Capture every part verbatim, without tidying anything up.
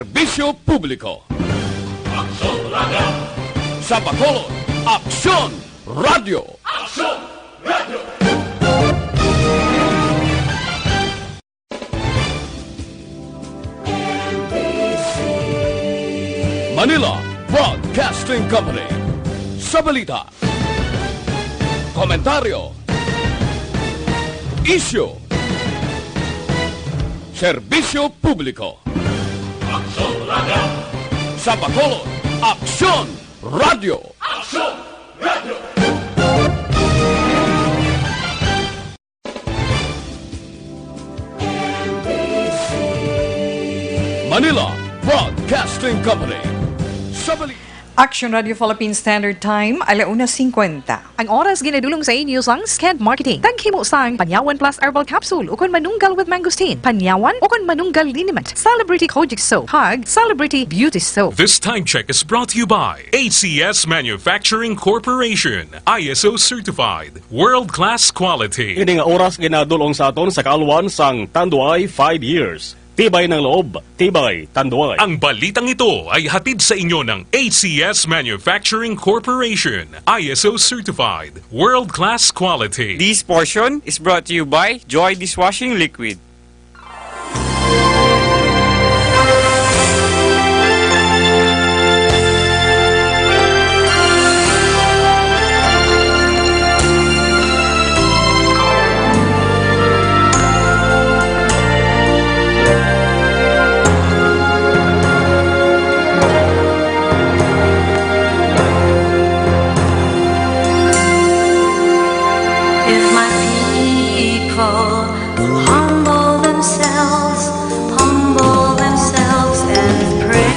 Serbisyo Publiko. Aksyon Radio! Sa Bacolod, Aksyon Radio! Aksyon Radio! Manila Broadcasting Company. Sa balita, komentaryo, isyu, serbisyo publiko. Aksyon Radio! Sa Bacolod, Aksyon Radio! Aksyon Radio! Manila Broadcasting Company. Sa bali- Action Radio Philippine Standard Time, ala una cincuenta. Ang oras ginadulong sa inyo sang Sked Marketing. Taghimo sang Panyawan Plus Herbal Capsule ukon Manunggal with Mangosteen, Panyawan ukon Manunggal Liniment, Celebrity Kojic Soap, kag Celebrity Beauty Soap. This time check is brought to you by A C S Manufacturing Corporation, I S O certified, world-class quality. Ini nga oras ginadulong sa aton sa kaalwan sang Tanduay five years. Tibay ng loob, tibay Tanduay. Ang balitang ito ay hatid sa inyo ng A C S Manufacturing Corporation, I S O certified, world-class quality. This portion is brought to you by Joy Dishwashing Liquid. If my people will humble themselves, humble themselves and pray.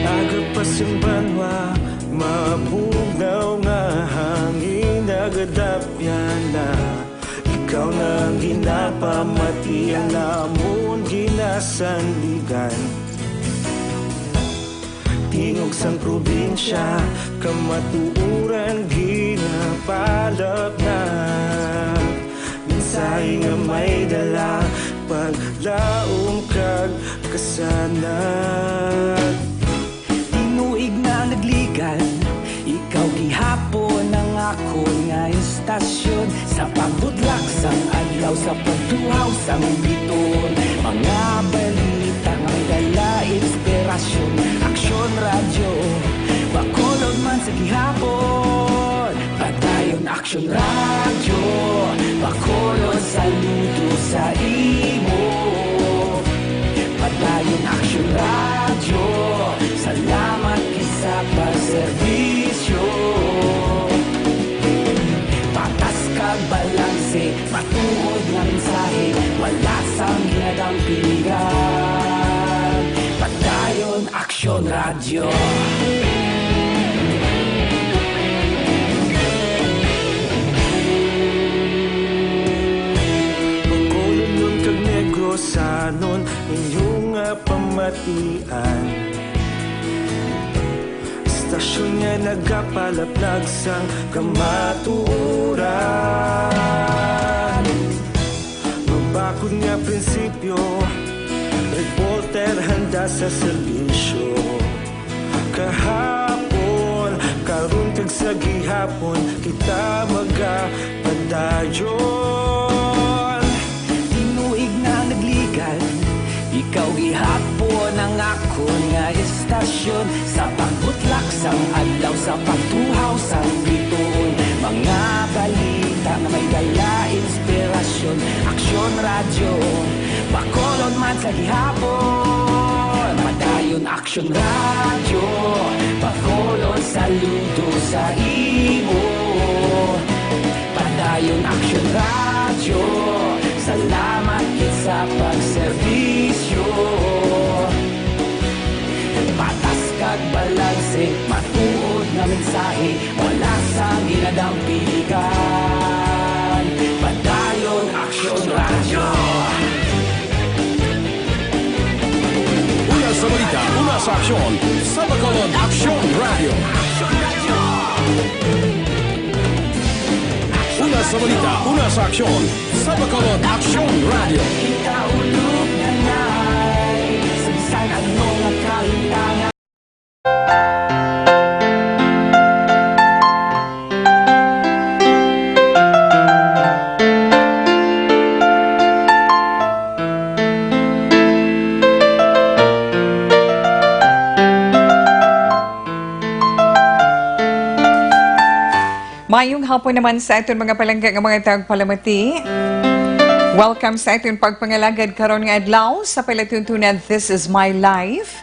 Agapas ang banwa, mabugnaw nga hangin, nagadapyan na. Ikaw na ang ginapamati, ang amon ginasandigan. Tingog sang probinsya, kamatuoran ginapalapnag. Mensahe nga may dala, paglaom kag kasanag. Tinuig na nagligan, ikaw gihapon ang akon nga istasyon. Sa pagbutlak sang adlaw, sa pagtuhaw sang bituon, mga balita nga may dala inspirasyon. Aksyon Radyo, Bacolod man sa gihapon. Padayon Aksyon Radyo, Bacolod, saludo sa imo. Padayon Aksyon Radyo, salamat gid sa pagserbisyo. Patas kag balanse, matuod nga mensahe, wala sang ginadampingan. Padayon Aksyon Radyo. Bacolodnon kag Negrosanon, inyo nga pamatian. Istasyon nga nagapalapnag sang kamatuoran. Mabakod nga prinsipyo, reporter handa sa serbisyo. Kahapon, karon kag sa gihapon, kita magapadayon. Tinuig na nagligan, ikaw gihapon ang akon nga istasyon. Sa pagbutlak sang adlaw, sa pagtuhaw sang bituon, mga balita nga may dala inspirasyon. Aksyon Radyo, Bacolod man sa gihapon. Padayon Aksyon Radyo, Bacolod, saludo sa imo. Padayon Aksyon Radyo, salamat gid sa pagserbisyo. Patas kag balanse, matuod nga mensahe, wala sang ginadampingan. Padayon Aksyon Radyo. Aksyon sa Bacolod, Aksyon Radio. Una sa balita, una sa aksyon sa Bacolod, Aksyon Radio. Mayong hapon naman sa aton mga palangga nga mga tagpalamati. Welcome sa aton pagpangalagad karon nga adlaw sa palatuntunan This Is My Life.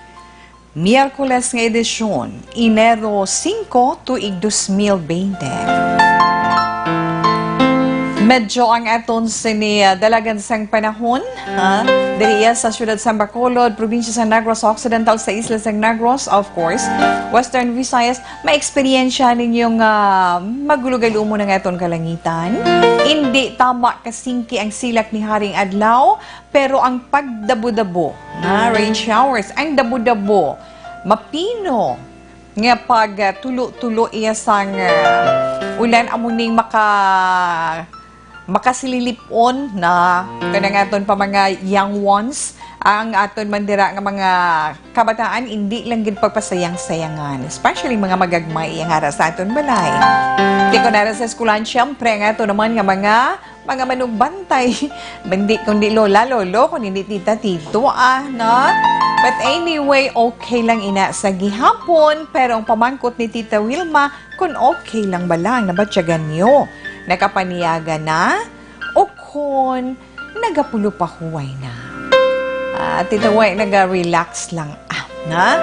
Miyerkules nga edisyon, Enero singko, tuig dos mil bente. Medyo ang aton sini, ah, dalagan sang panahon, ha? Diri iya sa siyudad sang Bacolod, probinsya sa Negros Occidental, sa isla sang Negros, of course, Western Visayas, maeksperiensya ninyong, ah, magulugalumo na nga aton kalangitan. Indi tama kasingki ang silak ni haring adlaw, pero ang pagdabo-dabo, na rain showers, ang dabo-dabo, mapino nga pag, ah, tulo-tulo iya sang, ah, ulan amo ning maka-, makasililip-on na kanang aton pa mga young ones, ang aton man dira nga mga kabataan, indi lang gid pagpasayang-sayangan, especially mga magagmay iya nga ara sa aton balay. Di ko nara sa eskwelahan, siyempre, ang ato naman nga mga mga manugbantay. Hindi, kundi lola, lolo, kung hindi tita, tito, ah, no? But anyway, okay lang ina sa gihapon, pero ang pamangkot ni Tita Wilma, kung okay lang ba lang nabatyagan nyo, nakapaniyaga na, o kung nagapulo pa huway na. Ah, Tita Way, naga-relax lang, ah, na?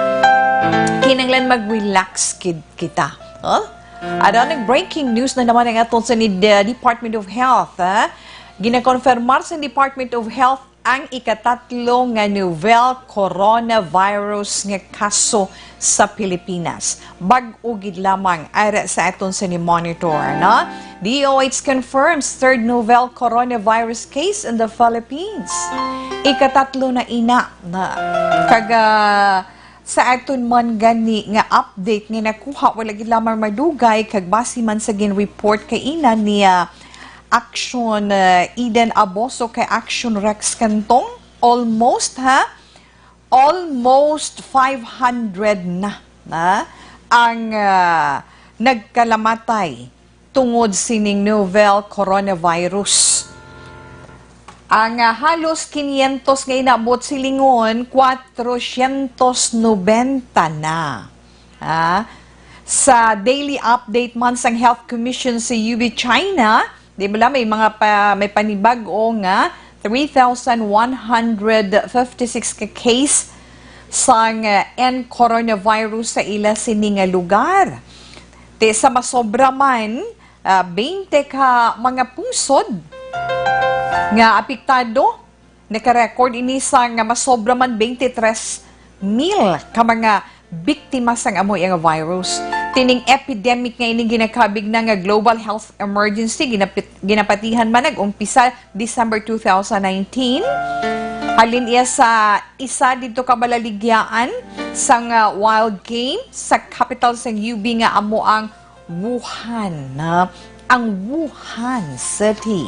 Kinanglan mag-relax kid kita, oh? Ada nag breaking news na naman ang aton sa ni-, uh, Department of Health, ha? Ginakonfirmar sa Department of Health ang ikatatlo nga novel coronavirus nga kaso sa Pilipinas. Bag-o gid lamang ara sa aton sa ni-monitor, no? D O H confirms third novel coronavirus case in the Philippines. Ikatatlo na ina na. Kag, ah, Sa aton man gani nga update nga nakuha, wala gid lamang madugay kag base man sa gin-report kay ina ni, ah, Action, ah, Eden Aboso kay Action Rex Cantong, almost, ha? Almost five hundred na, na ang, ah, nagkalamatay tungod sining novel coronavirus. Ang, ah, halos quinientos nga inabot silingon, cuatrocientos noventa na. Ah, sa daily update man sang Health Commission sa U B China, di ba, may mga pa, may panibag-o nga three thousand one hundred fifty-six ka case sang, ah, N coronavirus sa ila sini nga lugar. Ti sa masobra man, ah, twenty ka mga pungsod nga apektado. Naka-record ini sang masobra man twenty-three mil ka mga biktima sang amo nga virus. Tining epidemic nga ini ginakabig na nga global health emergency, ginapit-, ginapatihan man nag-umpisa December two thousand nineteen. Halin iya sa isa didto ka balaligyaan sang, ah, wild game sa capital sang U B nga amo ang Wuhan, na ang Wuhan City.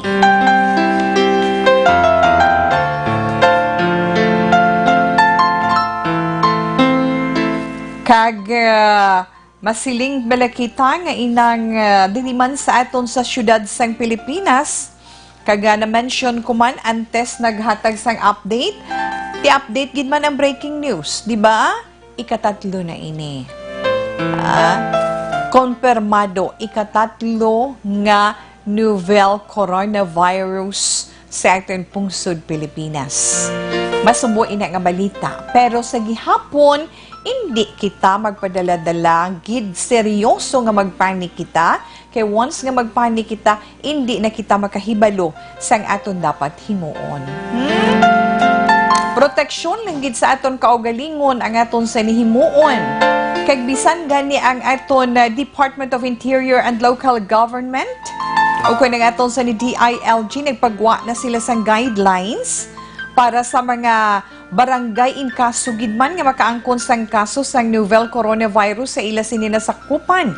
Kag, ah, masiling bala kita nga inang, ah, diri man sa aton sa siyudad sang Pilipinas, kag, ah, na-mention ko man antes naghatag sang update, ti-update gid man ang breaking news, di ba? Ikatatlo na ini. Ah, konpirmado, ikatatlo nga novel coronavirus sa aton pungsod Pilipinas. Masubo ina nga balita, pero sa gihapon, indi kita magpadala-dala gid seryoso nga magpanik kita, kay once nga magpanik kita, indi na kita makahibalo sang aton dapat himuon. Hmm? Proteksyon lang gid sa aton kaugalingon ang aton sa nihimuon. Kag bisan gani ang aton, uh, Department of Interior and Local Government, o kung ang aton sa ni D I L G, nagpagwa na sila sang guidelines para sa mga barangay in kaso gid man nga makaangkon sang kaso sang novel coronavirus sa ila sini nasakupan.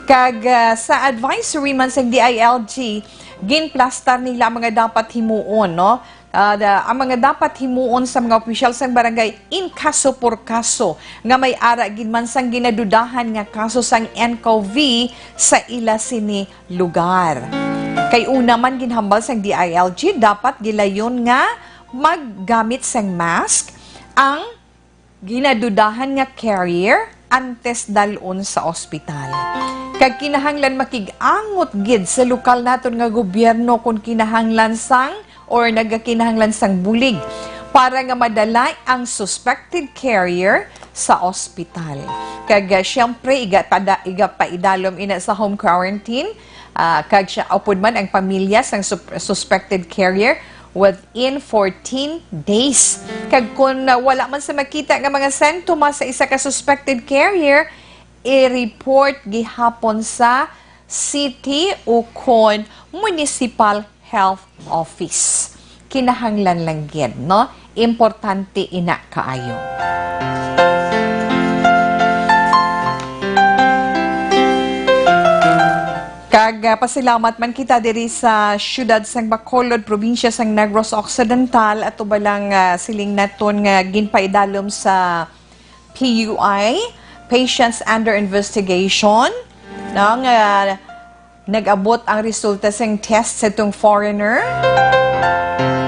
Kag, ah, sa advisory man sang D I L G, ginplastar nila ang mga dapat himuon, no? Ah, da-, ang mga dapat himuon sa mga opisyal sang barangay in kaso por kaso nga may ara gid man sang ginadudahan nga kaso sang N C O V sa ila sini lugar. Kay una man ginhambal sang D I L G, dapat gilayon nga maggamit sang mask ang ginadudahan nga carrier antes dal-on sa ospital. Kag kinahanglan makig-angot gid sa lokal naton nga gobyerno kon kinahanglan sang or nagakinahanglan sang bulig para nga madala ang suspected carrier sa ospital. Kag, ah, siyempre, iga-, pada-, igapaidalom ina sa home quarantine, ah, kag siya, upod man ang pamilya sang sup-, suspected carrier within fourteen days. Kag kung, ah, wala man sa makita nga mga sintomas sa isa ka suspected carrier, i-report gihapon sa city o kon municipal health office. Kinahanglan lang gid, no? Importante ina kaayo. Kag, ah, pasalamat man kita diri sa siyudad sang Bacolod, probinsya sang Negros Occidental, ato ba lang, ah, siling naton nga ginpaidalom sa P U I, patients under investigation, no, nga nag-abot ang resulta sang test sa tong foreigner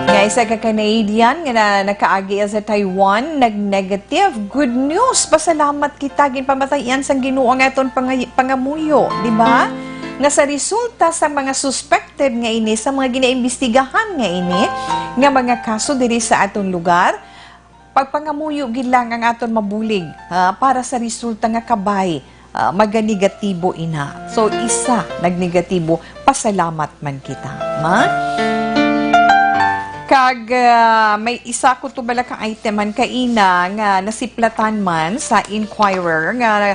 nga isa ka Canadian nga na, nakaagi sa Taiwan, nag-negative. Good news! Pasalamat kita, ginpamatayan sang Ginoo ang aton pangay-, pangamuyo, di ba? Nga sa resulta sa mga suspected nga ini, sa mga ginaimbestigahan nga ini, nga mga kaso diri sa aton lugar, pagpangamuyo gid lang ang aton mabulig, ah, para sa resulta nga kabay, ah, maganegatibo ina. So, isa nagnegatibo, pasalamat man kita, ha? Kag, ah, may isa ko to bala ka item man kaina nga nasiplatan man sa Inquirer nga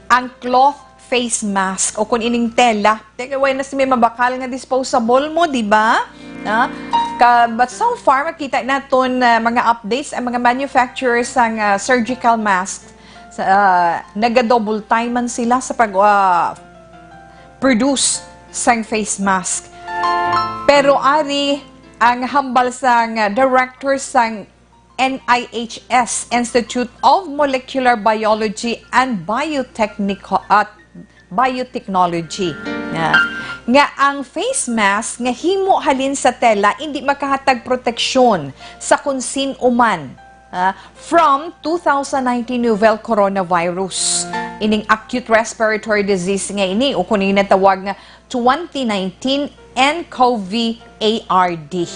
ang cloth face mask o kung ining tela. Teka, wala na si may mabakal nga disposable mo, di ba? Na? Ka, but so far, makita naton, ah, mga updates ang mga manufacturers sang, ah, surgical mask. Sa, ah, naga-double time man sila sa pag, ah, produce sang face mask. Pero ari ang hambal sang, ah, director sang N I H S, Institute of Molecular Biology and Biotechnico-, at Biotechnology, nga, nga ang face mask nga himo halin sa tela indi makahatag proteksyon sa kon sin-o man, ah, from two thousand nineteen novel coronavirus, ining acute respiratory disease nga ini, o kung ginatawag nga twenty nineteen N C O V A R D.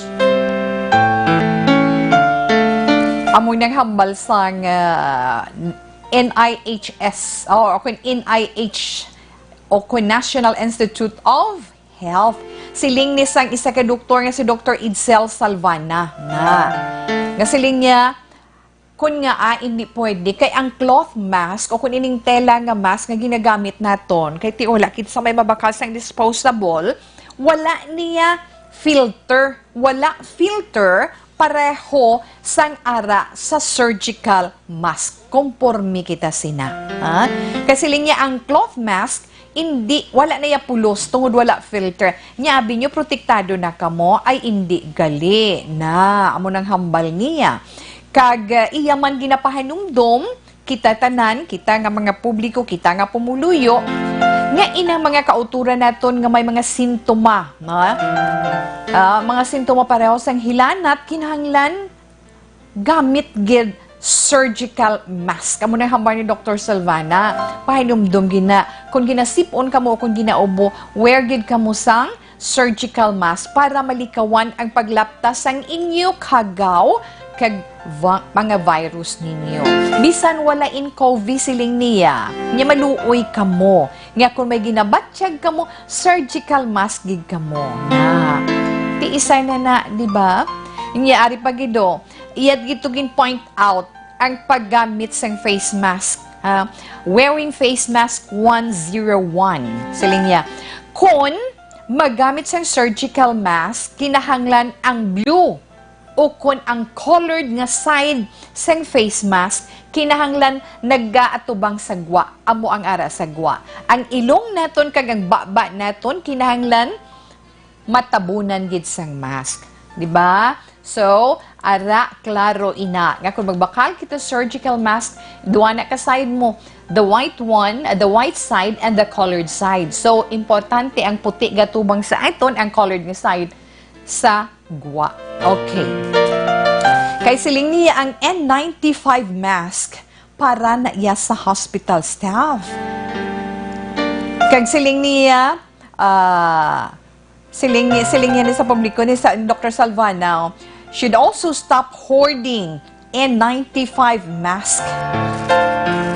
Amo nang hambal sang, ah, N I H S, o, o kung N I H, o kung National Institute of Health. Siling ni sang isa ka doktor nga si Doktor Edsel Salvana, nga, nga siling niya, kun nga, ah, hindi pwede, kay ang cloth mask o kun ining tela nga mask nga ginagamit naton, kay ti wala kita sa may mabakal sang disposable, wala niya filter, wala filter pareho sang ara sa surgical mask. Konporme kita sina, ha? Kay siling niya ang cloth mask, indi, wala na ya pulos tungod wala filter. Nya abi nyo protektado na kamo, ay indi gali na. Amo nang hambal niya. Kag, uh, iya man ginapahanumdom, kita tanan, kita nga mga publiko, kita nga pumuluyo, nga inang mga kauturan naton nga may mga sintoma, no? Ah, mga sintoma pareho sang hilanat, kinahanglan gamit gid surgical mask. Amo na hambal ni Doktor Salvana, pahinumdom gina, kung ginasipon kamo o kung ginaubo, wear gid kamo sang surgical mask para malikawan ang paglapta sang inyo kagaw kag va-, mga virus ninyo. Bisan wala in COVID, siling niya, nga maluoy kamo, nga kung may ginabatyag kamo, surgical mask gid kamo. Na. Ti isa na na, di ba? Nya ari pa gid, oh, iyat gid to gin point out ang paggamit sang face mask. Ah, wearing face mask one zero one. Siling niya, kon magamit sang surgical mask, kinahanglan ang blue ukon ang colored nga side sang face mask kinahanglan nagaatubang sa gwa, amo ang ara sa gwa. Ang ilong naton kag ang baba naton kinahanglan matabunan gid sang mask, di ba? So, ara, klaro ina nga kung magbakal kita surgical mask, duha na ka side mo, the white one, the white side, and the colored side. So, importante ang puti gatubang sa aton, ang colored nga side sa gwa. Okay. Kay siling niya ang N ninety-five mask para na iya sa hospital staff. Kag siling niya, ah, siling, siling niya ni sa publiko ni sa Doctor Salvana, should also stop hoarding N ninety-five mask.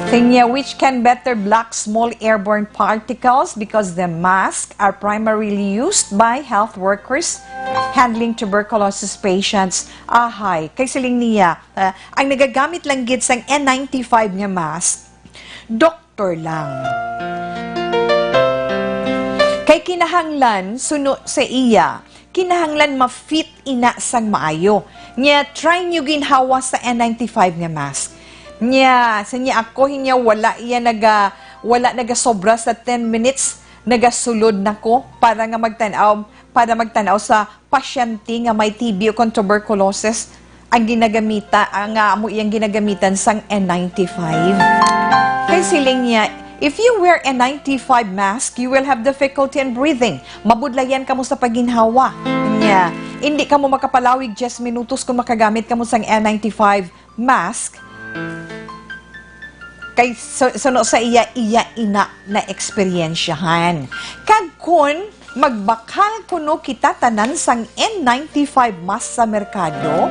Siling niya, which can better block small airborne particles because the masks are primarily used by health workers handling tuberculosis patients. Ahay, kay siling niya, ah, ang nagagamit lang gid sang N ninety-five nga mask, doktor lang. Kay kinahanglan, suno sa iya, kinahanglan ma-fit ina sang maayo. Nya, try niyo ginhawa sa N ninety-five nga mask. Nya, sa niya ako, hinya, wala iya naga, wala nagasobra sa ten minutes, nagasulod na ko para nga magtan-aw, para magtan-aw sa pasyente nga may T B o kon tuberculosis ang ginagamita, ang, ah, amo iyang ginagamitan sang N ninety-five. Kay siling niya, if you wear a ninety-five mask, you will have difficulty in breathing. Mabudlayan kamo sa pagginhawa. Nya, hindi kamo makapalawig diyes minutos kung makagamit kamo sang N ninety-five mask. Kay su-, suno sa iya, iya ina na eksperyensyahan. Kag kun magbakal kuno kita tanan sang N ninety-five mask sa merkado,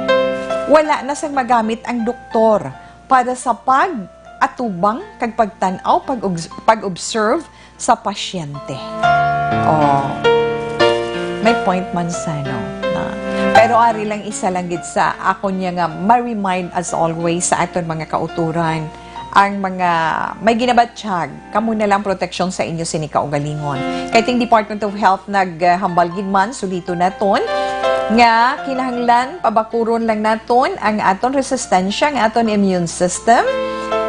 wala na sang magamit ang doktor para sa pag-atubang kag pagtan-aw, pag-obs-, pag-observe sa pasyente. Oh, may point man sa, no, na. Pero ari lang, isa lang gid sa ako niya nga ma-remind as always sa aton mga kauturan, ang mga may ginabatyag, kamo na lang proteksyon sa inyo sini kaugalingon. Kay ting Department of Health naghambal gid man, sulito naton, nga kinahanglan pabakuron lang naton ang aton resistensya, ang aton immune system.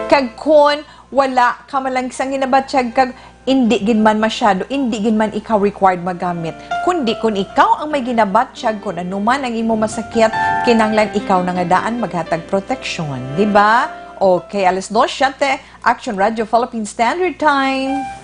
Kag kon wala ka man lang sang ginabatyag kag indi gid man masyado, indi gid man ikaw required magamit. Kundi kun ikaw ang may ginabatyag, kun ano man ang imo masakit, kinahanglan ikaw na nga daan maghatag proteksyon, di ba? Okay, alas dos siyete, Action Radio Philippine Standard Time.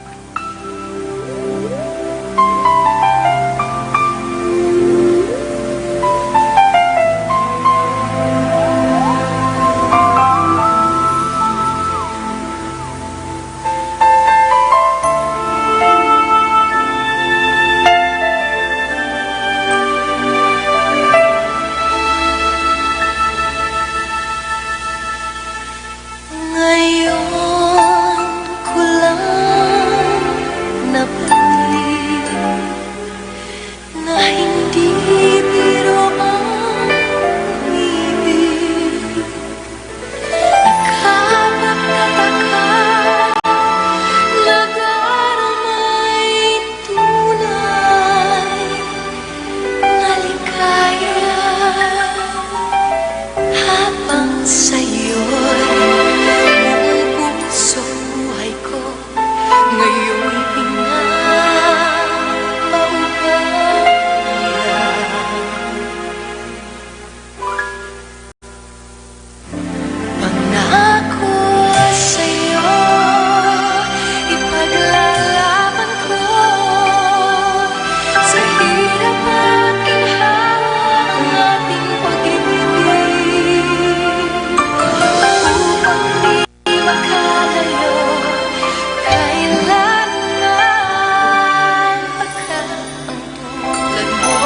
Ngayon ko lang nabati na hindi biro ang ibig. Nakapagtataka na daramay tunay na ligaya. Habang sa'yo'y buong puso buhay ko, ngayon'y pinapaubayan. Pangako sa'yo, ipaglalaban ko sa hirap at ginhawa ang ating pag-ibig. Upang di makalayo kailanman, pagkat ang tulad mo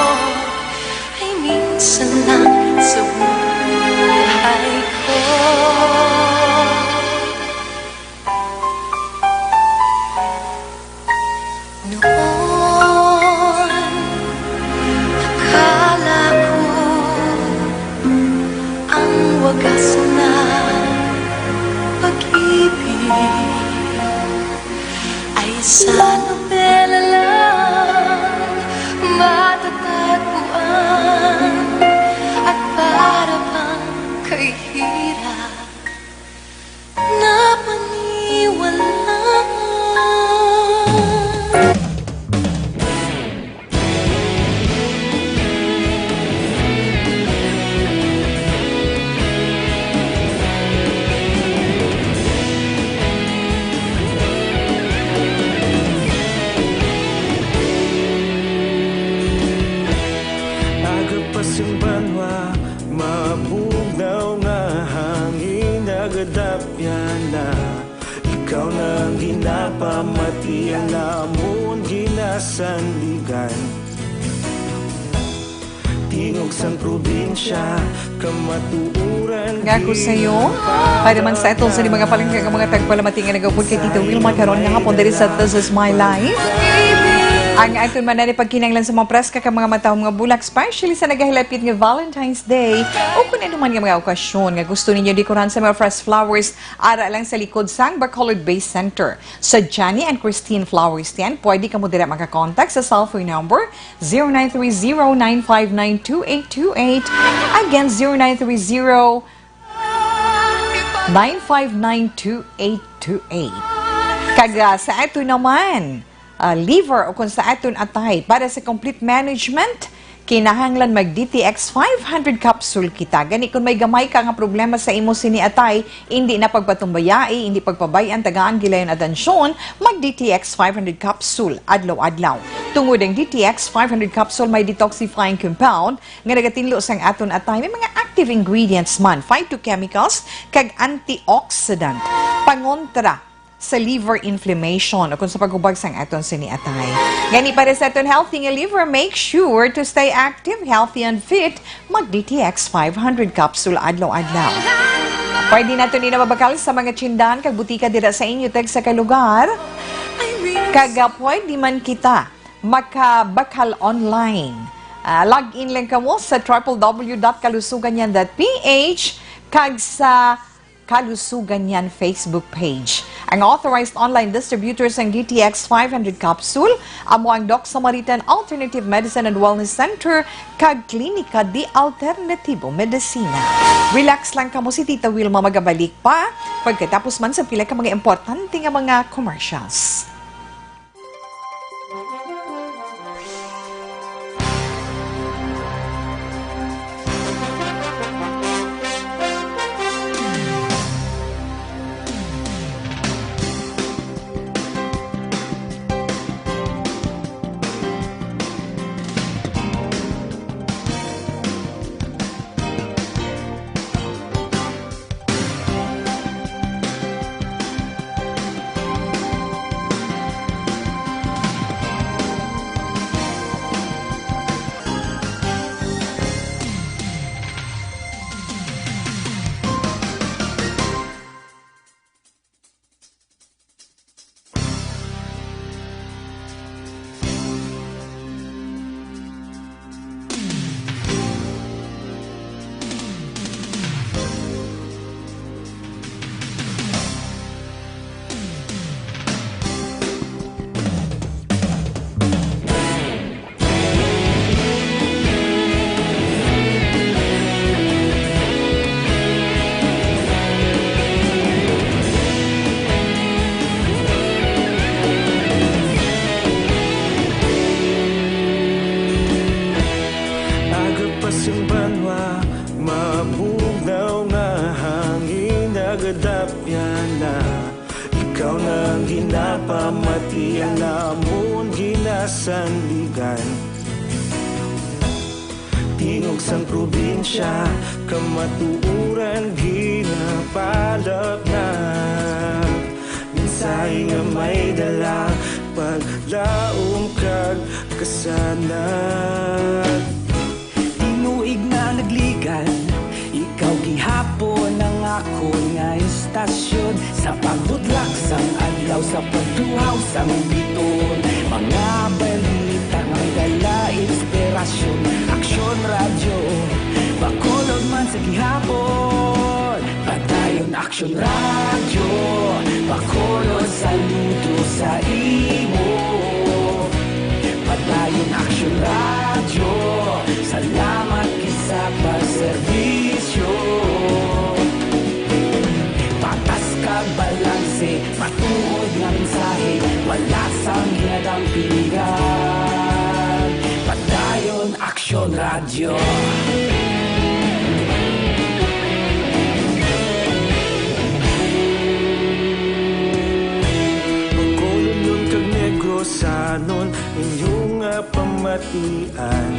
ay minsan lang sa buhay ko. Noon, akala ko ang wagas na pag-ibig ay sa nobela lang matatagpuan at pa Nagadapya na, ikaw na ang ginapamati, ang amon ginasandigan. Tingog sang probinsya, kamatuoran. Nga ko sa iyo, para man sa aton sa mga palangga nga mga tagpalamati nga nagaupod kay Tita Wilma karon nga hapon diri sa This Is My Life. Ang aton man na pagkinahanglan sa mga preska ka mga matahom nga bulak, especially sa nagahilapit nga Valentine's Day o kung ano man nga mga okasyon nga gusto ninyo dekoran sa mga fresh flowers, ara lang sa likod sang Bacolod Bay Center. Sa Johnny and Christine Flowers Stand, pwede kamo dira makakontak sa cellphone number zero nine three zero nine five nine two eight two eight. Again, zero nine three zero nine five nine two eight two eight. Kag, ah, sa ato naman, ah, liver o kung sa aton atay, para sa complete management, kinahanglan mag D T X five hundred capsule kita. Gani, kung may gamay ka nga problema sa imo sini atay, hindi na pagpatumbayai, hindi pagpabay-an, tagaan gilayon atensyon, mag D T X five hundred capsule adlaw-adlaw. Tungod ang D T X five hundred capsule may detoxifying compound nga nagatinlo sang aton atay, may mga active ingredients man, phytochemicals, kag antioxidant, pangontra sa liver inflammation o kung sa paghubag sang aton sini atay. Gani para sa aton healthy nga liver, make sure to stay active, healthy, and fit. Mag D T X five hundred capsule adlaw-adlaw. Pwede nato ni nababakal sa mga tsindahan kag butika dira sa inyo tag sa kalugar. Kag, ah, pwede man kita makabakal online. Ah, log in lang kamo sa triple W dot kalusugan yan dot P H kag sa Kalusugan Yan Facebook page. Ang authorized online distributor sang D T X five hundred capsule amo ang Doc Samaritan Alternative Medicine and Wellness Center kag Klinika de Alternativo Medicina. Relax lang kamo, si Tita Wilma magabalik pa pagkatapos man sa pila ka mga importante nga mga commercials. Aga pa sing banwa, mabugnaw nga hangin, nagadapya na. Ikaw na ang ginapamati, ang amon ginasandigan. Tingog sang probinsya, kamatuoran ginapalapnag. Mensahe nga may dala, paglaom kag kasanag. Tinuig na nagligan, ikaw gihapon ang akon nga istasyon. Sa pagbudlak sang adlaw, sa pagtuhaw sang biton, mga balita nga dala inspirasyon. Aksyon Radyo, Bacolod man sa gihapon. Padayon Aksyon Radyo, Bacolod, saludo sa imo. Padayon Aksyon Radyo, salamat gid sa pagserbisyo. Patas kag balanse, matuod nga mensahe, wala sang hinadampingan. Padayon Aksyon Radyo. Bacolodnon kag Negrosanon, inyo nga pamatian.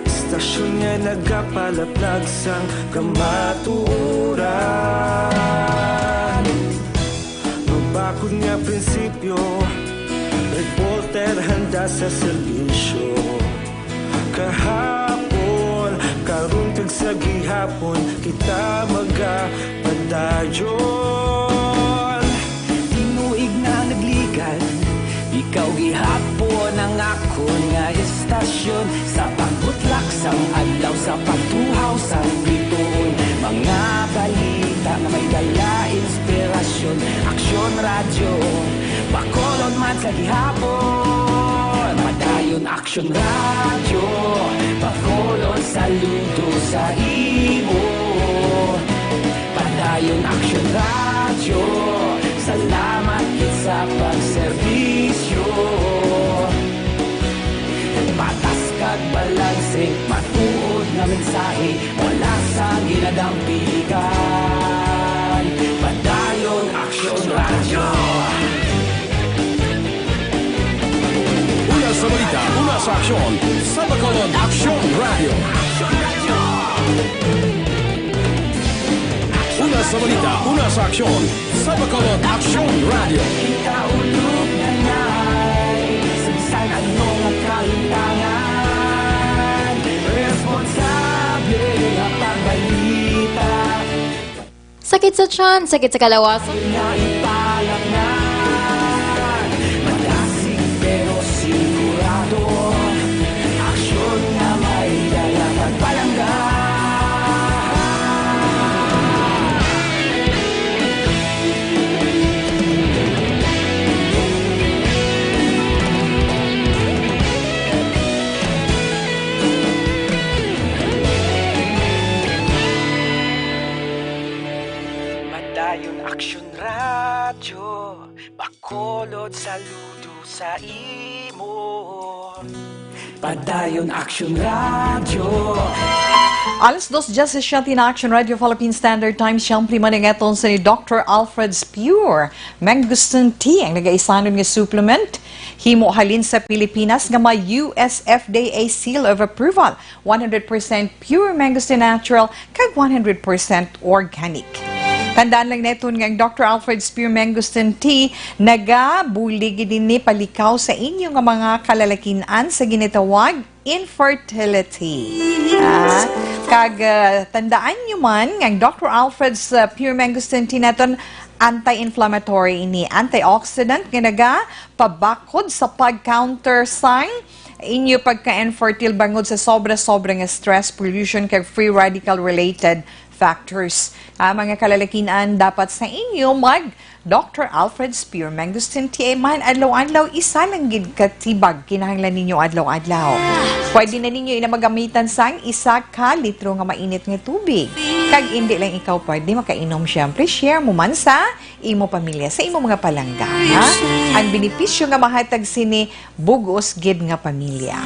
Istasyon Nga nagapalaplag sang kamatuoran. Mabakod nga prinsipyo, reporter handa sa serbisyo. Kahapon, karon kag sa gihapon, kita magapadayon. Tinuig na nagligan, ikaw gihapon ang akon nga istasyon. Sa pagbutlak sang adlaw, sa pagtuhaw sang bituon, mga balita nga may dala inspirasyon. Aksyon Radyo, Bacolod man sa gihapon. Padayon Aksyon Radyo, Bacolod saludo sa imo. Padayon Aksyon Radyo, salamat gid sa pagserbisyo. Patas kag balanse, matuod nga mensahe, wala sang ginadampigan. Padayon Aksyon Radyo. Una sa balita, una sa aksyon, sa Bacolod Aksyon Radyo. Una sa balita, una sa aksyon, sa Bacolod Aksyon Radyo. Kita ulog na na'y sa bisan ano nga kalintangan. Responsable nga pagbalita. Sakit sa tiyan, sakit sa kalawasan. Nga ipalaknag, madasig pero sigurado. Aksyon nga may dala pagpalangga. Padayon Aksyon Radyo, Bacolod saludo sa imo. Padayon Aksyon Radyo. Alas dos diecisiete na Aksyon Radyo Philippine Standard Time. Siyempre, maningaton sa ni Doctor Alfred's Pure Mangosteen Tea, ang nagaisanon nga supplement. Himo halin sa Pilipinas nga may U S F D A seal of approval. One hundred percent pure mangosteen natural kag one hundred percent organic. Tandaan lang naton nga ang Doctor Alfred's Pure Mangosteen Tea nagabulig gid ini palikaw sa inyo nga mga kalalakin-an sa ginatawag infertility. Ah, kag, ah, tandaan nyo man nga ang Doctor Alfred's, ah, Pure Mangosteen Tea naton anti-inflammatory ini, antioxidant nga nagapabakod sa pag-counter sang inyo pagka-infertile bangod sa sobra-sobra nga stress, pollution, kag free radical related factors. Ah, mga kalalakin-an, dapat sa inyo mag Doctor Alfred's Pure Mangosteen Tea man adlaw-adlaw, isa lang gid ka tibag kinahanglan ninyo adlaw-adlaw. Pwede na ninyo ina magamitan sang isa ka litro nga mainit nga tubig. Kag indi lang ikaw pwede makainom, syempre, share mo man sa imo pamilya, sa imo mga palangga, ha? Ang benepisyo nga mahatag sini bug-os gid nga pamilya.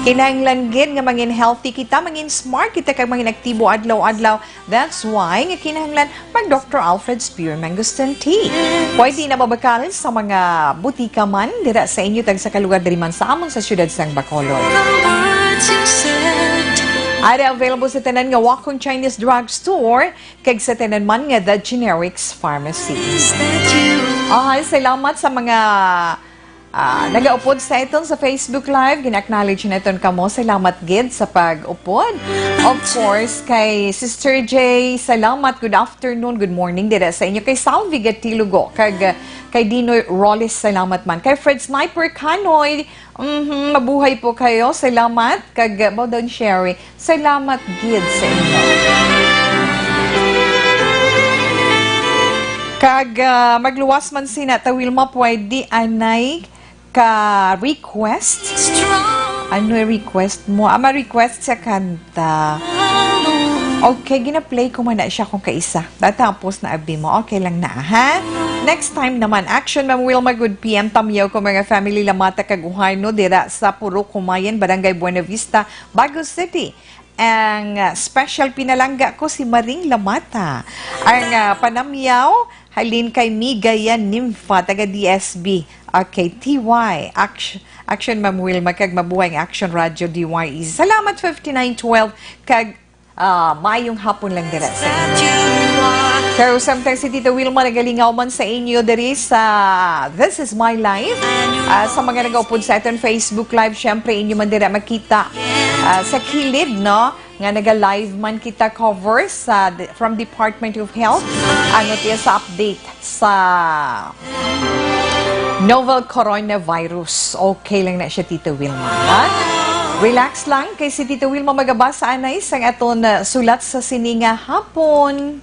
Kinahanglan gid nga mangin healthy kita, mangin smart kita, kag mangin aktibo adlaw-adlaw. That's why nga kinahanglan mag Doctor Alfred's Pure Mangosteen Tea. Pwede na mabakal sa mga butika man dira sa inyo, tag sa kalugar diri man sa amon sa siyudad sang Bacolod. Ari available sa tanan nga Wacom Chinese Drugstore kag sa tanan man nga The Generics Pharmacy. Ay, salamat sa mga Ah, nagaupod sa iton sa Facebook Live, gina-acknowledge naton kamo. Salamat gid sa pag-upod. Of course, kay Sister J, salamat. Good afternoon, good morning dira sa inyo. Kay Salvi Gatilugo, kag, ah, kay Dinoy Rolles, salamat man. Kay Fred Sniper Kanoy, mhm, mabuhay po kayo. Salamat. Kag, ah, Bodon Sherry, salamat gid sa inyo. Kag, ah, magluwas man sina, ta Wilma, pwede anay ka request? Ano yung request mo? Ah, ma-request sa kanta. Okay, gina-play ko man na siya kung kaisa. Tatapos na abi mo. Okay lang na, ha? Next time naman, action, Ma'am Wilma, good P M, Tamyaw ko, mga family, Lamata, kag Uharno, dira sa Purok Humayan, Barangay Buena Vista, Bago City. Ang, ah, special pinalangga ko si Maring Lamata. Ang, ah, panamyaw, halin kay Migaya Nympha, taga D S B. Okay, T Y, action, Action, Ma'am Wilma, kag mabuhay ang Action Radio D Y E. Salamat, fifty-nine twelve, kag, ah, maayong hapon lang dira sa inyo. Pero samtang si Tita Wilma nagalingaw man sa inyo diri sa This Is My Life, ah, sa mga nagaupod sa aton Facebook Live, syempre, inyo man dira makita, ah, sa kilid, no? Nga naga-live man kita cover sa de-, from Department of Health, ang notiya sa update sa novel coronavirus. Okay lang na siya, Tita Wilma, ha? Relax lang, kay si Tita Wilma magabasa anay sang aton, uh, sulat sa sini nga hapon.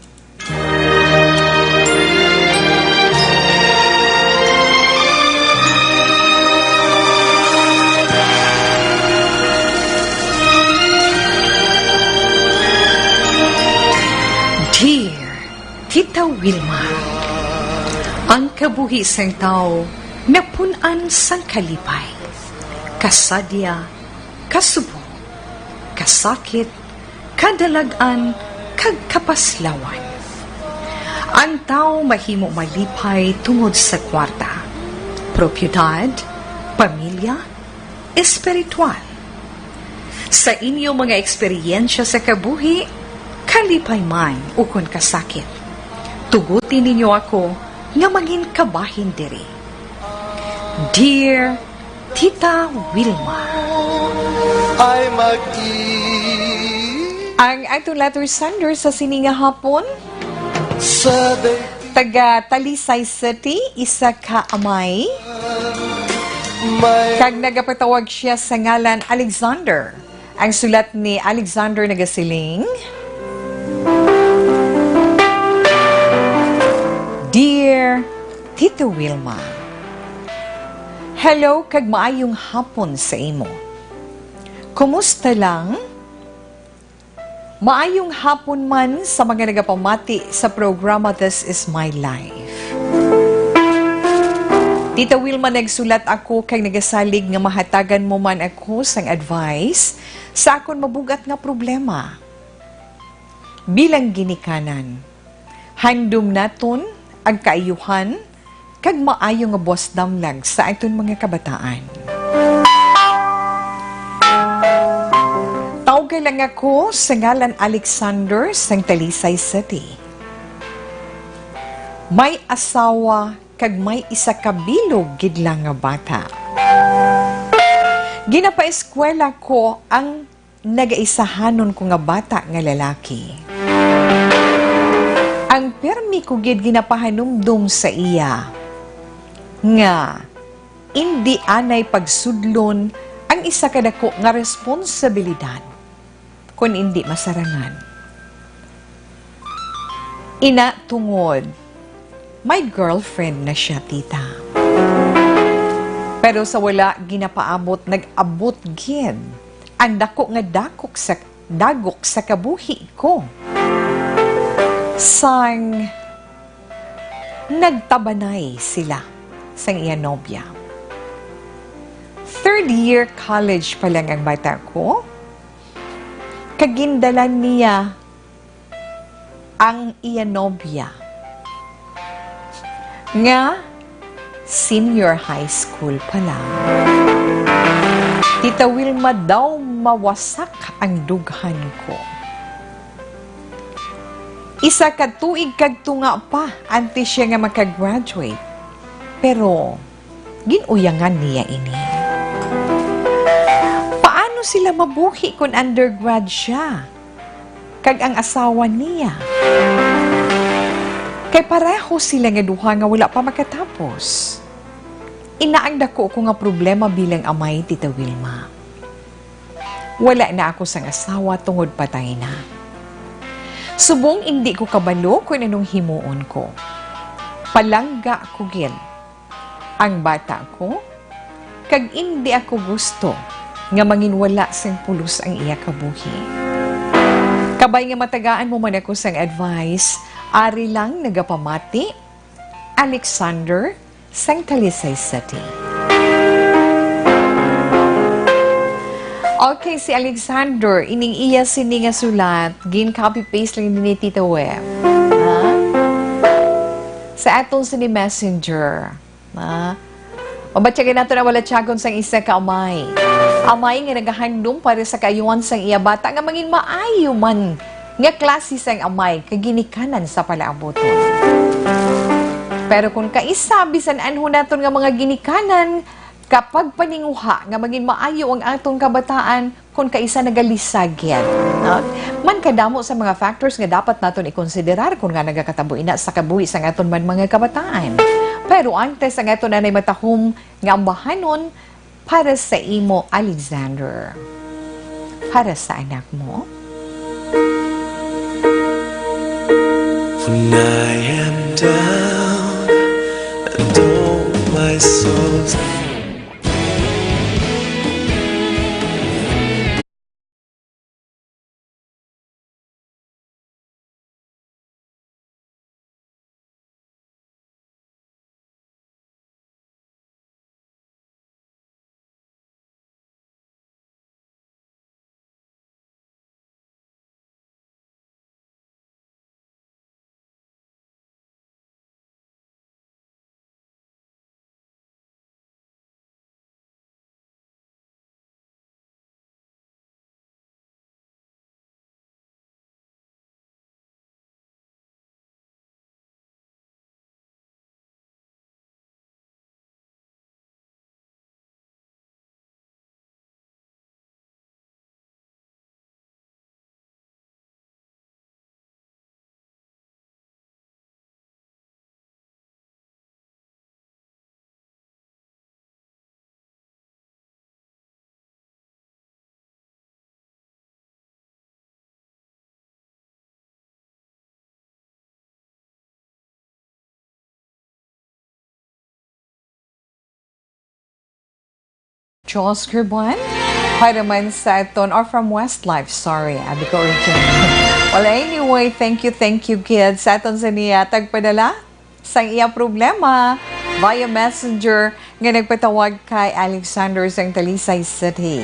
Dear Tita Wilma, ang kabuhi sang tawo napun-an sang kalipay, kasadya, kasubong, kasakit, kadalag-an, kag kapaslawan. Ang tawo mahimo malipay tungod sa kwarta, propiedad, pamilya, espiritual. Sa inyo mga eksperyensya sa kabuhi, kalipay man ukon kasakit, tuguti ninyo ako nga mangin kabahin diri. Dear Tita Wilma. Ay mag-i- Ang aton letter sender sa sini nga hapon, sa day- taga Talisay City, isa ka amay. May- Kag nagapatawag siya sa ngalan Alexander. Ang sulat ni Alexander nagasiling, Dear Tito Wilma, hello kag maayong hapon sa imo. Kumusta lang? Maayong hapon man sa mga nagapamati sa programa This Is My Life. Tita Wilma, nagsulat ako kay nagasalig nga mahatagan mo man ako sang advice sa akon mabugat nga problema. Bilang ginikanan, handom naton ang kaayuhan kag maayo nga buwas damlag sa aton mga kabataan. Tawga lang ako sa ngalan Alexander sang Talisay City. May asawa kag may isa ka bilog gid lang nga bata. Ginapaeskwela ko ang nagaisahanon ko nga bata nga lalaki. Ang pirmi ko gid ginapahanumdom sa iya nga indi anay pagsudlon ang isa ka dako nga responsabilidad kon indi masarangan. Ina tungod, may girlfriend na siya, tita. Pero sa wala ginapaabot, nag-abot gid ang dako nga dakok sa, dagok sa kabuhi ko. Sang nagtabanay sila sang iya nobya. Third year college pa lang ang bata ko, kag gindalan niya ang iya nobya nga senior high school pa lang. Tita Wilma, daw mawasak ang dughan ko. Isa ka tuig kag tunga pa antes siya nga makagraduate. Pero gin-uyangan niya ini. Paano sila mabuhi kon undergrad siya kag ang asawa niya? Kay pareho sila nga duha nga wala pa makatapos. Ina ang dako ko nga problema bilang amay, Tita Wilma. Wala na ako sang asawa tungod patay na. Subong indi ko kabalo kon anong himuon ko. Palangga ko gid ang bata ko, kag indi ako gusto nga manginwala sang pulos ang iya kabuhi. Kabay nga matagaan mo man ako sang advice, ari lang nagapamati, Alexander, sang Talisay City. Okay, si Alexander, ining iya sini nga sulat, gin-copy-paste lang ni Tita Web. Ha? Sa atong sini messenger. Ha? Mabatyagin nato na wala tiyagon sang isa ka amay. Amay nga nagahandom para sa kaayuhan sang iya bata nga mangin maayo man nga klase sang amay kag ginikanan sa palaabuton. Pero kung kaisa, bisan anho naton nga mga ginikanan, kapag paninguha nga mangin maayo ang aton kabataan, kung kaisa nagalisag gid, no? Man kadamo sa mga factors nga dapat naton ikonsiderar kung nga nagakatabo ina sa kabuhi sang aton man mga kabataan. Pero antes, ang aton anay matahom nga ambahanon para sa imo, Alexander. Para sa anak mo. When I am down and all my soul's Charles Gerban, para man sa aton, or from Westlife, sorry, abi ko original. Well, anyway, thank you, thank you, kids. Sa aton sa niya, tagpadala sang iya problema via messenger nga nagpatawag kay Alexander sang Talisay City.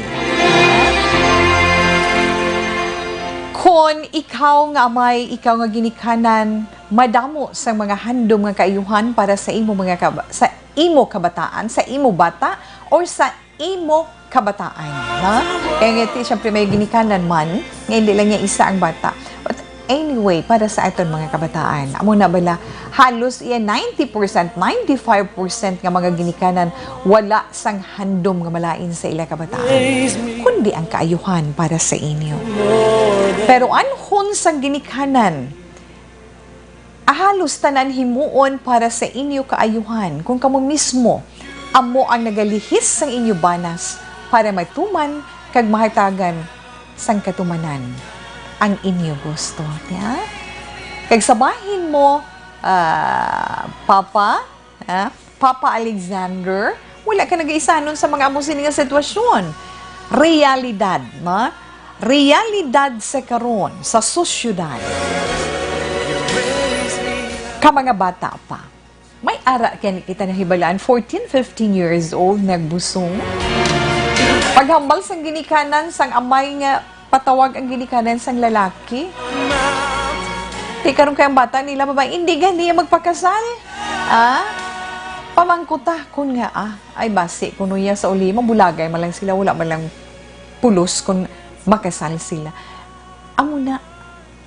Kon ikaw nga amay, ikaw nga ginikanan, madamo sang mga handom nga kaayuhan para sa imo mga kab-, sa imo kabataan, sa imo bata, or sa imo kabataan, ha? Kaya nga, ti, syempre, may ginikanan man, nga hindi lang niya isa ang bata. But anyway, para sa aton mga kabataan, amo na bala, halos iya ninety percent, ninety-five percent nga mga ginikanan wala sang handom nga malain sa ila kabataan, kundi ang kaayuhan para sa inyo. Pero anhon sang ginikanan, halos tanan himuon para sa inyo kaayuhan, kung kamo mismo amo ang nagalihis sang inyo banas para matuman kag mahatagan sang katumanan ang inyo gusto, ya? Kag sa bahin mo, ah, Papa, ah, Papa Alexander, wala ka nagaisanon sa mga amo sini nga sitwasyon. Realidad, no? Realidad sa karon, sa sosyedad. Ka mga bata pa. May ara kay kita nahibalaan, fourteen, fifteen years old, nagbusong. Paghambal sang ginikanan sang amay nga patawag ang ginikanan sang lalaki. Ti karon kay ang bata nila, babae, hindi gani magpakasal. Ah? Pamangkuta kun nga, ah, ay basi kuno iya sa ulima, bulagay man lang sila, wala man lang pulos kun makasal sila. Amo na,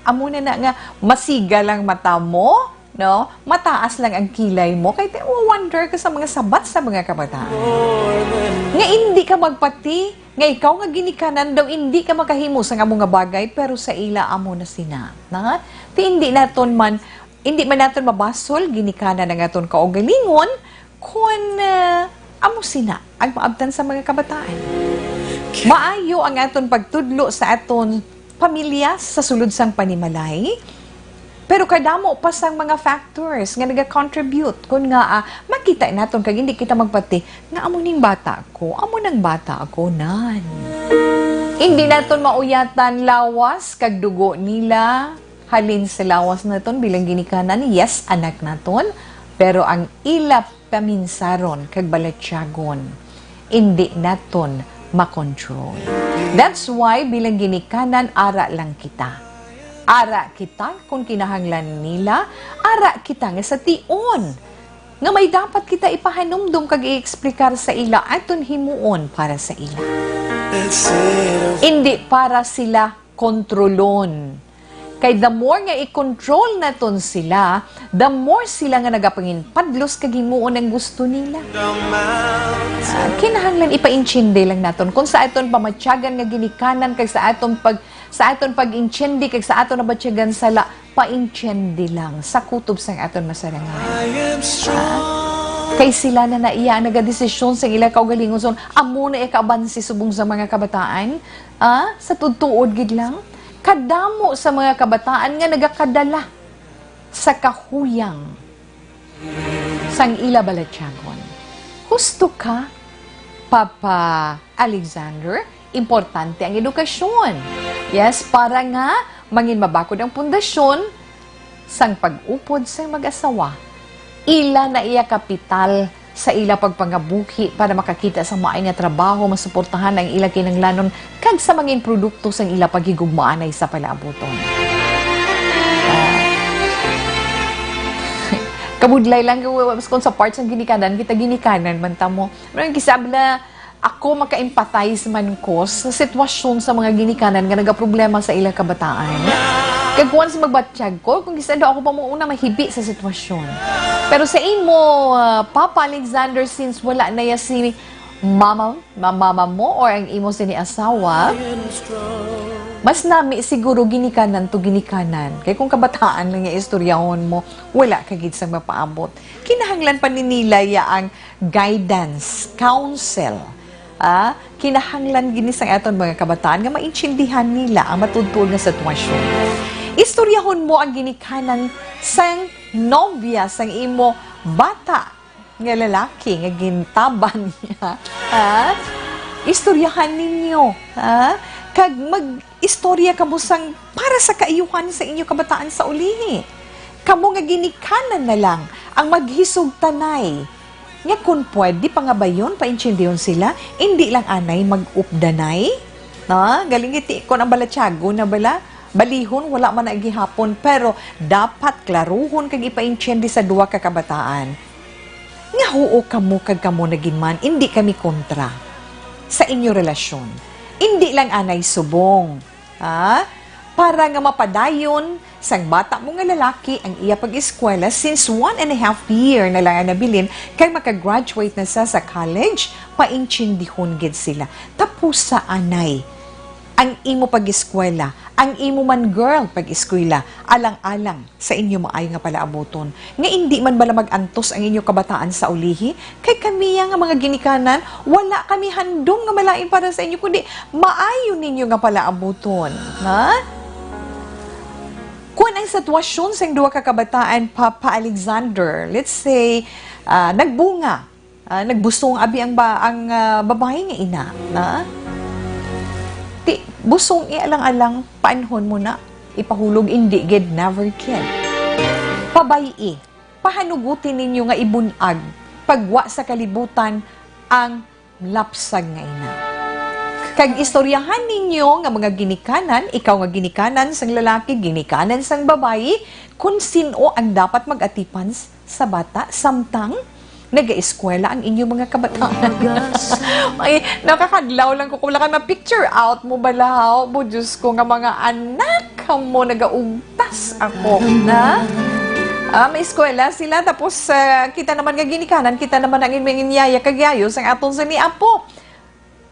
amo na na nga masiga lang mata mo, no? Mataas lang ang kilay mo, kay ti-, wonder ka sa mga sabat sa mga kabataan. Nga indi ka magpati, nga ikaw nga ginikanan daw indi ka makahimo sang amo nga bagay, pero sa ila amo na sina, na? Ti indi naton man, indi man naton mabasol ginikanan ang aton kaugalingon, kon, ah, amo sina ang maabtan sa mga kabataan. Maayo ang aton pagtudlo sa aton pamilya sa sulod sang panimalay, pero kadamo pa sang mga factors nga nagacontribute kon nga, ah, makita naton kag hindi kita magpati nga amo ning bata ko, amo nang bata ko, nan. Hindi naton mauyatan lawas kag dugo nila. Halin sa lawas naton bilang ginikanan, yes, anak naton, pero ang ila paminsaron kag balatyagon, indi naton makontrol. That's why bilang ginikanan, ara lang kita. Ara kita kung kinahanglan nila, ara kita nga sa tion. nga may dapat kita ipahanumdom kag i-eksplikar sa ila, aton himuon para sa ila. Indi para sila kontrolon. Kay the more nga i-control naton sila, the more sila nga nagapanginpadlos kag himuon ang gusto nila. Ah, kinahanglan ipaintindi lang naton kung sa aton pamatyagan nga ginikanan kag sa aton pag, sa aton pag-intindi kag sa aton nabatyagan sala, paintindi lang sa kutob sang aton masarangan. Ah, kay sila na na iya ang nagadesisyon sa ila kaugalingon. So, amo na iya kaabansi subong sa mga kabataan. Ah, sa tutuod gid lang, kadamo sa mga kabataan nga nagakadala sa kahuyang sang ila balatyagon. Husto ka, Papa Alexander, importante ang edukasyon. Yes, para nga mangin mabakod ang pundasyon sang pag-upod sang mag-asawa. Ila na iya kapital sa ila pagpangabuhi para makakita sa maay nga trabaho, masuportahan ang ila kinahanglanon, kag sa mangin produkto sang ila paghigugmaanay sa palaabuton. Ah. Kabudlay lang, kung sa parts ng ginikanan, kita ginikanan man ta mo. Pero ang gisab na ako maka-empathize man ko sa sitwasyon sa mga ginikanan nga nagaproblema sa ilang kabataan. Kag kuwan sa magbatyag ko, kung kisa daw ako pa mo una mahibi sa sitwasyon. Pero sa imo, ah, Papa Alexander, since wala na ya si mama, ma-, mama mo or ang imo sini asawa, mas nami siguro ginikanan to ginikanan. Kay kung kabataan lang nga istoryahon mo, wala ka gid sang mapaabot. Kinahanglan pa ni nila ya ang guidance, counsel. Ah, kinahanglan gini sang aton mga kabataan nga maintindihan nila ang matuod-tuod nga sitwasyon. Istoryahon mo ang ginikanan sang nobya sang imo bata nga lalaki nga gintaban niya. Ha? Istoryahan ninyo, ha? Kag mag-istorya kamo sang para sa kaayuhan sa inyo kabataan sa ulihi. Kamo nga ginikanan na lang ang maghisugtanay nga kun pwede pangabayon, paintindihon sila, indi lang anay mag-updanay. Na, galing iti kon ang balatyagon na bala, balihon, wala man na gihapon, pero dapat klaruhon kag ipaintindi sa duha ka kabataan nga huo kamo kag kamo na gid man, indi kami kontra sa inyo relasyon. Indi lang anay subong, ha? Para nga mapadayon sang bata mo nga lalaki ang iya pag-eskwela, since one and a half year na lang ang nabilin, kay maka-graduate na sa, sa college, paintindihon gid sila. Tapusa anay ang imo pag-eskwela, ang imo man, girl, pag-eskwela, alang-alang sa inyo maayo nga palaabuton, nga indi man bala mag-antos ang inyo kabataan sa ulihi, kay kami nga mga ginikanan, wala kami handom nga malain para sa inyo, kundi maayo ninyo nga palaabuton, ha? Kung ang sitwasyon sang duha ka kabataan, Papa Alexander, let's say, ah, nagbunga, ah, nagbusong abi ang ba-, ang, ah, babayi nga ina, na? Ti, busong, i-alang-alang, paanhon mo na, ipahulog, indi gid, never gid. Pabay-i, pahanuguti ninyo nga ibun-ag, pagwa sa kalibutan, ang lapsag nga ina. Kag istoryahan ninyo nga mga ginikanan, ikaw nga ginikanan sang lalaki, ginikanan sang babayi, kung sin-o ang dapat mag-atipan s-, sa bata, samtang nagaeskwela ang inyo mga kabataan. Ay, nakakadlaw lang ko kung wala ka ma-picture out mo bala, haw? Bo, Diyos ko, nga mga anak mo, nagaugtas ako, na? Ah, may eskwela sila, tapos, ah, kita naman nga ginikanan, kita naman ang inyong inyaya kag yayo sang aton sini apo.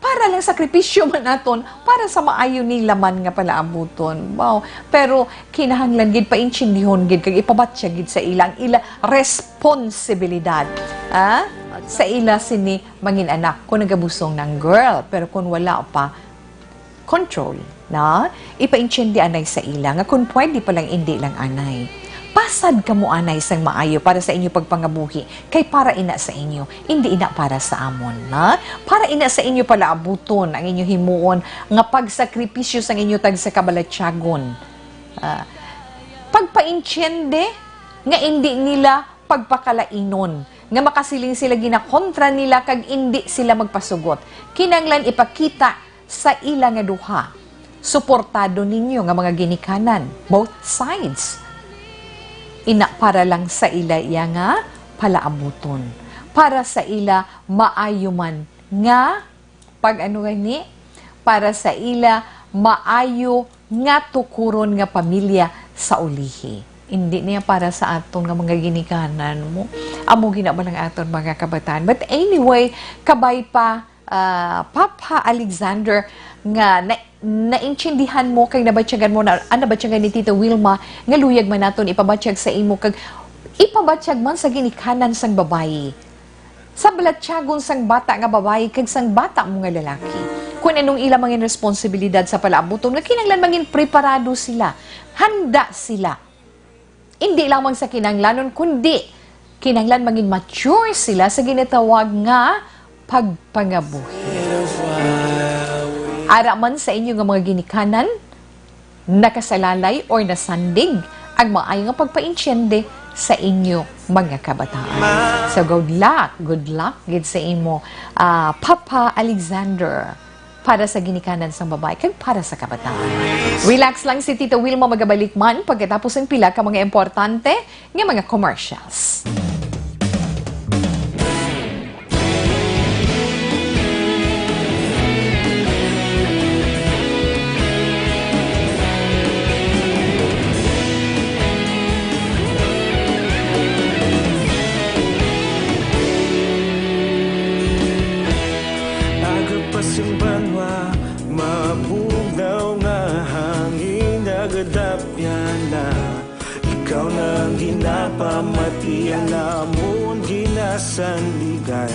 Para lang sakripisyo man naton, para sa maayo nila man nga palaabuton. Wow. Pero kinahanglan gid paintindihon gid kag ipabatya gid sa ila ang ila responsibilidad, ah, sa ila sini mangin anak. Kung nagabusong ng girl, pero kung wala pa, control, na? Ipaintindi anay sa ila nga kung pwede pa lang, indi lang anay. Pasad kamo anay sang maayo para sa inyo pagpangabuhi, kay para ina sa inyo, indi ina para sa amon, na? Para ina sa inyo palaabuton ang inyo himuon nga pagsakripisyo sang inyo tagsa ka balatyagon. Ah, pagpaintindi nga indi nila pagpakalainon, nga makasiling sila ginakontra nila kag indi sila magpasugot. Kinahanglan ipakita sa ila nga duha, suportado ninyo nga mga ginikanan, both sides. Ina para lang sa ila iya nga palaabuton, para sa ila maayo man nga pag-, ano gani? Para sa ila maayo nga tukuron nga pamilya sa ulihi. Hindi niya para sa aton nga mga ginikanan mo. Amo gina ba lang aton mga kabataan. But anyway, kabay pa, ah, Papa Alexander, nga na, naintindihan mo kay nabatyagan mo na, ang nabatyagan ni Tita Wilma nga luyag man naton ipabatyag sa imo kag ipabatyag man sa ginikanan sang babayi. Sa balatyagon sang bata nga babayi kag sang bata mo nga lalaki. Kung anong ila mangin responsibilidad sa palaabuton nga kinahanglan mangin preparado sila, handa sila. Hindi lamang sa kinahanglanon, kundi kinahanglan mangin mature sila sa ginatawag nga pagpangabuhi. Ara man sa inyo nga mga ginikanan, nakasalalay or nasandig ang maayo nga pagpaintiende sa inyo mga kabataan. So, good luck, good luck gid sa imo, ah, Papa Alexander, para sa ginikanan sang babae kag para sa kabataan. Relax lang si Tita Wilma, magabalik man pagkatapos ang pila ka mga importante nga mga commercials. Aga pa sing banwa, mabugnaw nga hangin nagadapyan na. Ikaw na ang ginapamatian namon ginasandigan.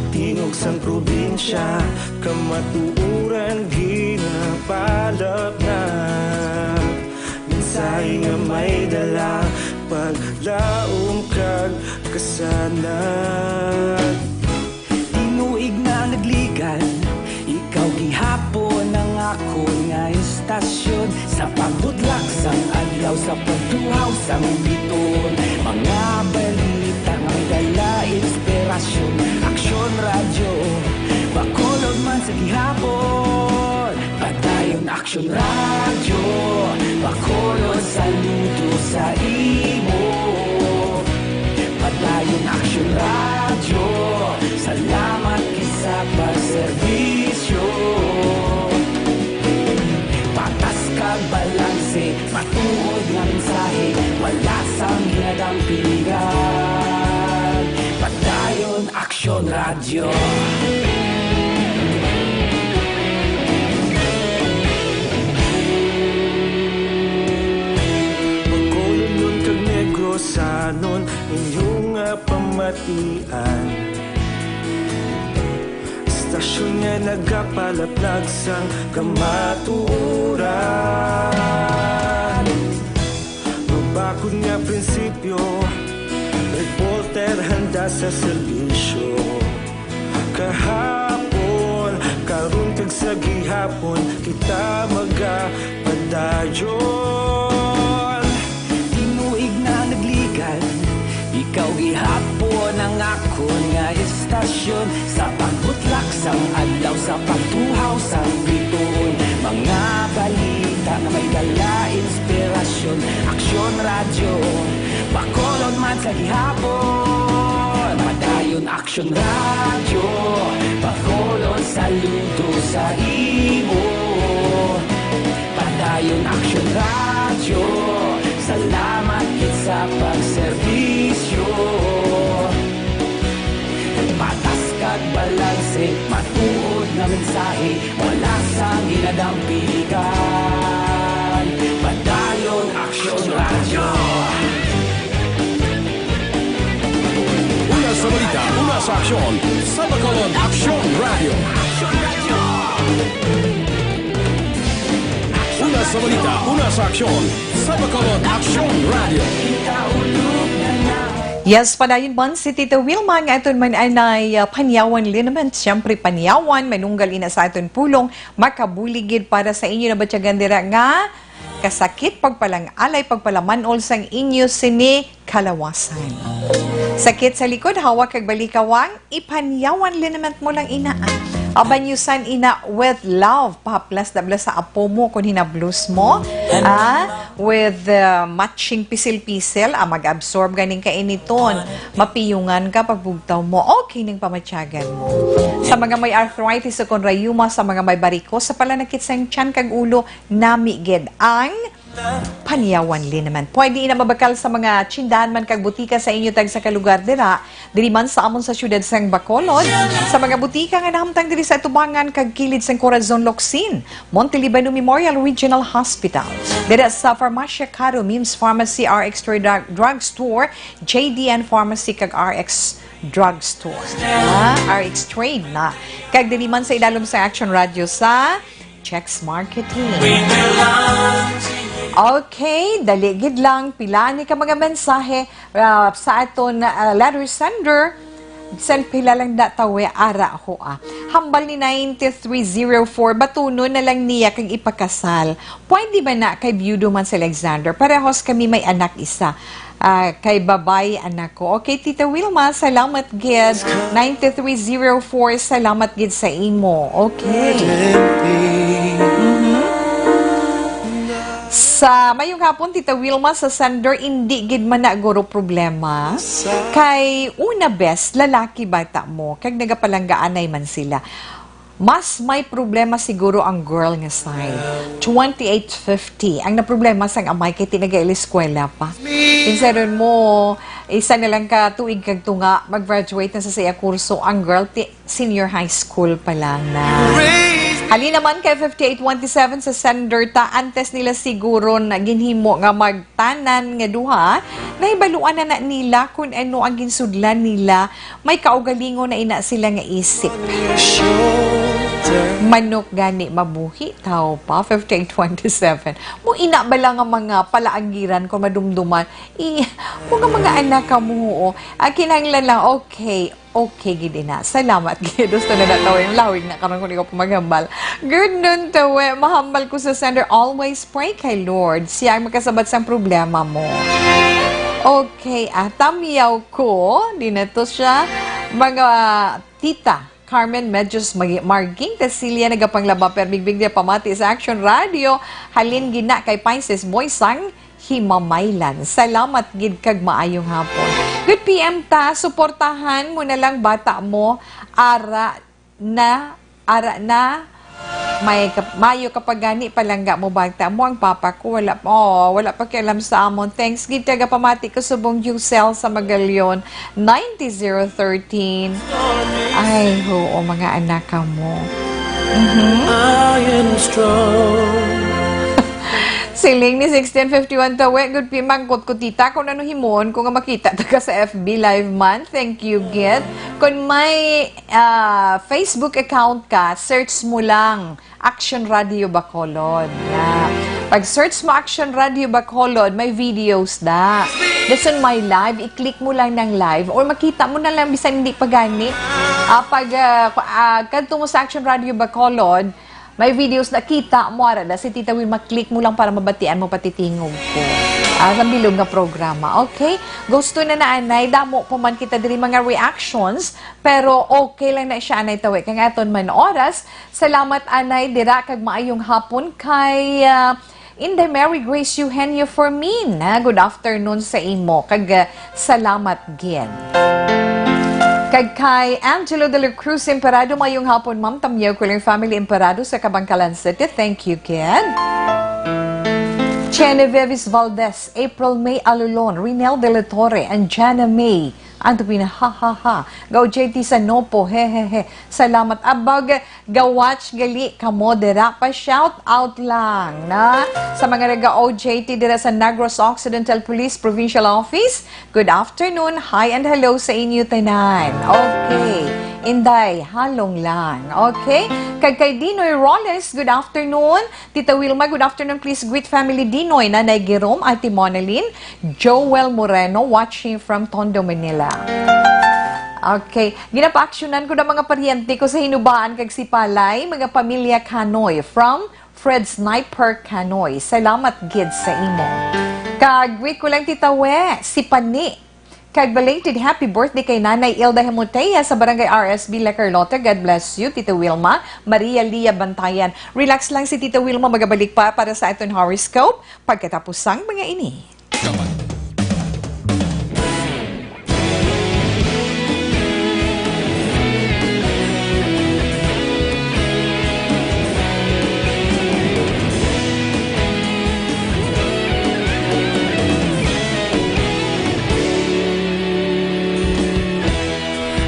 Tingog sang probinsya, kamatuoran ginapalapnag. Mensahe nga may dala, paglaom kag kasanag. Tinuig na nagligan, ikaw gihapon ang akon nga istasyon. Sa pagbudlak sang adlaw, sa pagtuhaw sang bituon, mga balita nga may dala inspirasyon. Aksyon Radyo, Bacolod man sa gihapon. Padayon Aksyon Radyo, Bacolod, saludo sa imo. Padayon Aksyon Radyo, salamat gid sa pagserbisyo. Patas kag balanse, matuod nga mensahe, wala sang ginadampingan. Padayon Aksyon Radyo. Bacolodnon kag Negrosanon, inyo nga pamatian. Istasyon nga nagapalaplag sang kamatuoran. Mabakod nga prinsipyo, reporter handa sa serbisyo. Kahapon, karon kag sa gihapon, kita magapadayon. Tinuig na nagligan, ikaw gihapon ang akon nga istasyon. Sa pagbutlak sang adlaw, sa pagtuhaw sang bituon, mga balita nga may dala inspirasyon. Aksyon Radyo, Bacolod man sa gihapon. Padayon Aksyon Radyo, Bacolod, saludo sa imo. Padayon Aksyon Radyo, salamat gid sa pagserbisyo. Patas kag balanse, matuod nga mensahe, wala sang ginadampingan. Padayon Aksyon Radyo. Una sa balita, una sa aksyon, sa Bacolod Aksyon Radyo. Una sa balita, una sa aksyon, sa Bacolod Aksyon Radyo. Yes, padayon man si Tita Wilma nga aton man anay, ah, Panyawan Liniment. Siyempre, Panyawan, manunggal ina sa aton pulong, makabulig gid para sa inyo. Nabatyagan dira nga kasakit, pagpalang-alay, pagpalamanol sang inyo sini kalawasan. Sakit sa likod, hawak kag balikawang, ipanyawan liniment mo lang ina, ah. Abanyusan ina with love. Pahaplas na bala sa apo mo kung hinablos mo. Ah, with uh, matching pisil-pisil, ah, mag-absorb ganing kainiton. Mapiyungan ka pagbugtaw mo. Okay ning pamatyagan mo. Sa mga may arthritis o kon rayuma, sa mga may bariko, sa palanakit sang tiyan kag ulo, nami gid ang Paniyawan Liniment. Pwede ina mabakal sa mga tindahan man kag butika sa inyo tagsa ka lugar dira, diri man sa amon sa siyudad sang Bacolod, sa mga butika nga nahamtang diri sa atubangan kag kilid sang Corazon Locsin, Monte Libano Memorial Regional Hospital, dira sa Farmacia Caro, Mims Pharmacy, R X Trade Drug, Drug Store, J D N Pharmacy kag R X Drug Store. Ah, R X Trade na. Kag diri man sa idalom sa Action Radio sa Checks Marketing. Okay, dali gid lang. Pila ni ka mga mensahe, ah, sa aton, ah, letter sender. Sen pila lang na tawe ara ho, ah. Hambal ni nine three zero four, batunon na lang niya kag ipakasal. Pwede ba na kay biyudo man si Alexander? Parehos kami may anak isa. Ah, kay babay anak ko. Okay, Tita Wilma, salamat gid. Nine three zero four, salamat gid sa imo. Okay. Mhm. Sa mayong hapon, Tita Wilma, sa sender, indi gid man na guro problema. Kay una bes, lalaki bata mo, kag nagapalanggaanay man sila. Mas may problema siguro ang girl nga side. Twenty-eight fifty. Ang naproblema sang amay kay ti nag-eskwela pa. Kinsa ron mo, isa na lang ka tuig kag tunga, mag-graduate na sa saya kurso. Ang girl, ti senior high school pa lang na. Halin naman kay fifty-eight twenty-seven sa sender ta, antes nila siguro na ginhimo nga mag tanan nga duha, nahibaluan na, na nila kon ano ang ginsudlan nila. May kaugalingon na ina sila nga isip. Manok gani mabuhi, tao pa, fifty-eight twenty-seven. Mo ina bala nga mga palaagiran kon madumduman, i, mo nga mga anak ka mo, oo. Ah, kinahanglan lang, okay, okay gid ina. Salamat gid. Gusto na na tawo yung lawig na karon kung ikaw pa maghambal. Good noon, tawe. Mahambal ko sa sender, always pray kay Lord. Siya ang makasabat sang problema mo. Okay, ah, tamyaw ko. Di na to siya. Mga tita, Carmen Medjos Mag-, Marging, Cecilia nagapanglaba, permigbig niya pamati sa Action Radio. Halin gina kay Pisces Boy sang Himamaylan. Salamat gid kag maayong hapon. Good P M ta, suportahan mo na lang bata mo. Ara na, ara na. May kap-, mayo kapag gani palangga mo bata mo ang papa ko. Wala, oh, wala pa kialam sa amon. Thanks gid kag pamati ko subong Yusel sa Magalion, ninety zero thirteen. Ay, oo, mga anak ka mo. Mhm. I am strong. Siling ni sixteen fifty-one, tawe, good pi mangkot ko, tita, kung ano himon ko nga makita ta ka sa F B Live man. Thank you, gid. Kung may, ah, Facebook account ka, search mo lang Action Radio Bacolod. Na, pag-search mo Action Radio Bacolod, may videos da. Dason may live, i-click mo lang ng live or makita mo na lang bisan hindi pa gani. Ah, pag, ah, ku-, ah, kadto mo sa Action Radio Bacolod, may videos na kita mo, ara na si Tita Wilma, click mo lang para mabatian mo pati tingog ko. Ah, sa bilog nga programa. Okay? Gusto na na, anay, damo pa man kita diri mga reactions, pero okay lang na siya, anay, tawi. Kay nga aton man oras. Salamat, anay, dira kag maayong hapon kay, ah, Inday Mary Grace Eugenio Fermin, ha? Good afternoon sa imo. Kag, ah, salamat gid. Kag kay Angelo de la Cruz Emperado, mayong hapon, ma'am. Tamyaw ko lang family Emperado sa Kabangkalan City. Thank you, kid. Genevieve Valdez, April May Alulon, Rinel de la Torre, and Jana May. Ang tupin, ha, ha, ha. Go, J T Sanopo, he, he, he. Salamat. Abag, ga-watch gali kamo dira pa, shout out lang na sa mga naga-O J T dira sa Negros Occidental Police Provincial Office. Good afternoon, hi and hello sa inyo tanan. Okay, Inday, halong lang. Okay, kag kay Dinoy Roles, good afternoon. Tita Wilma, good afternoon. Please greet family Dinoy, Nanay Girom, Ate Monalyn, Joel Moreno, watching from Tondo, Manila. Okay. Ginapaaksyonan ko na mga paryente ko sa Hinubaan kag Sipalay, mga pamilya Canoy, from Fred Sniper Canoy. Salamat gid sa imo. Kag greet ko lang, Tita We, si Pani. Kag belated happy birthday kay Nanay Ilda Hemotea sa Barangay R S B, La Carlota. God bless you, Tita Wilma. Maria Lia Bantayan. Relax lang si Tita Wilma, magabalik pa para sa aton horoscope pagkatapos sang mga ini.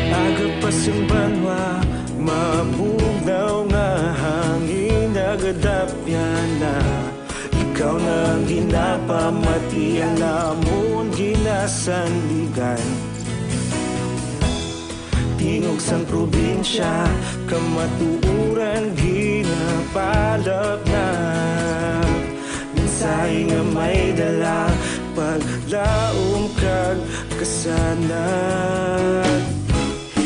Aga pa sing banwa, mabugnaw nga hangin nagadapyan na. Ikaw na ang ginapamati, ang amon ginasandigan. Tingog sang probinsya, kamatuoran ginapalapnap. Mensahe nga may dala, paglaom kag kasanag.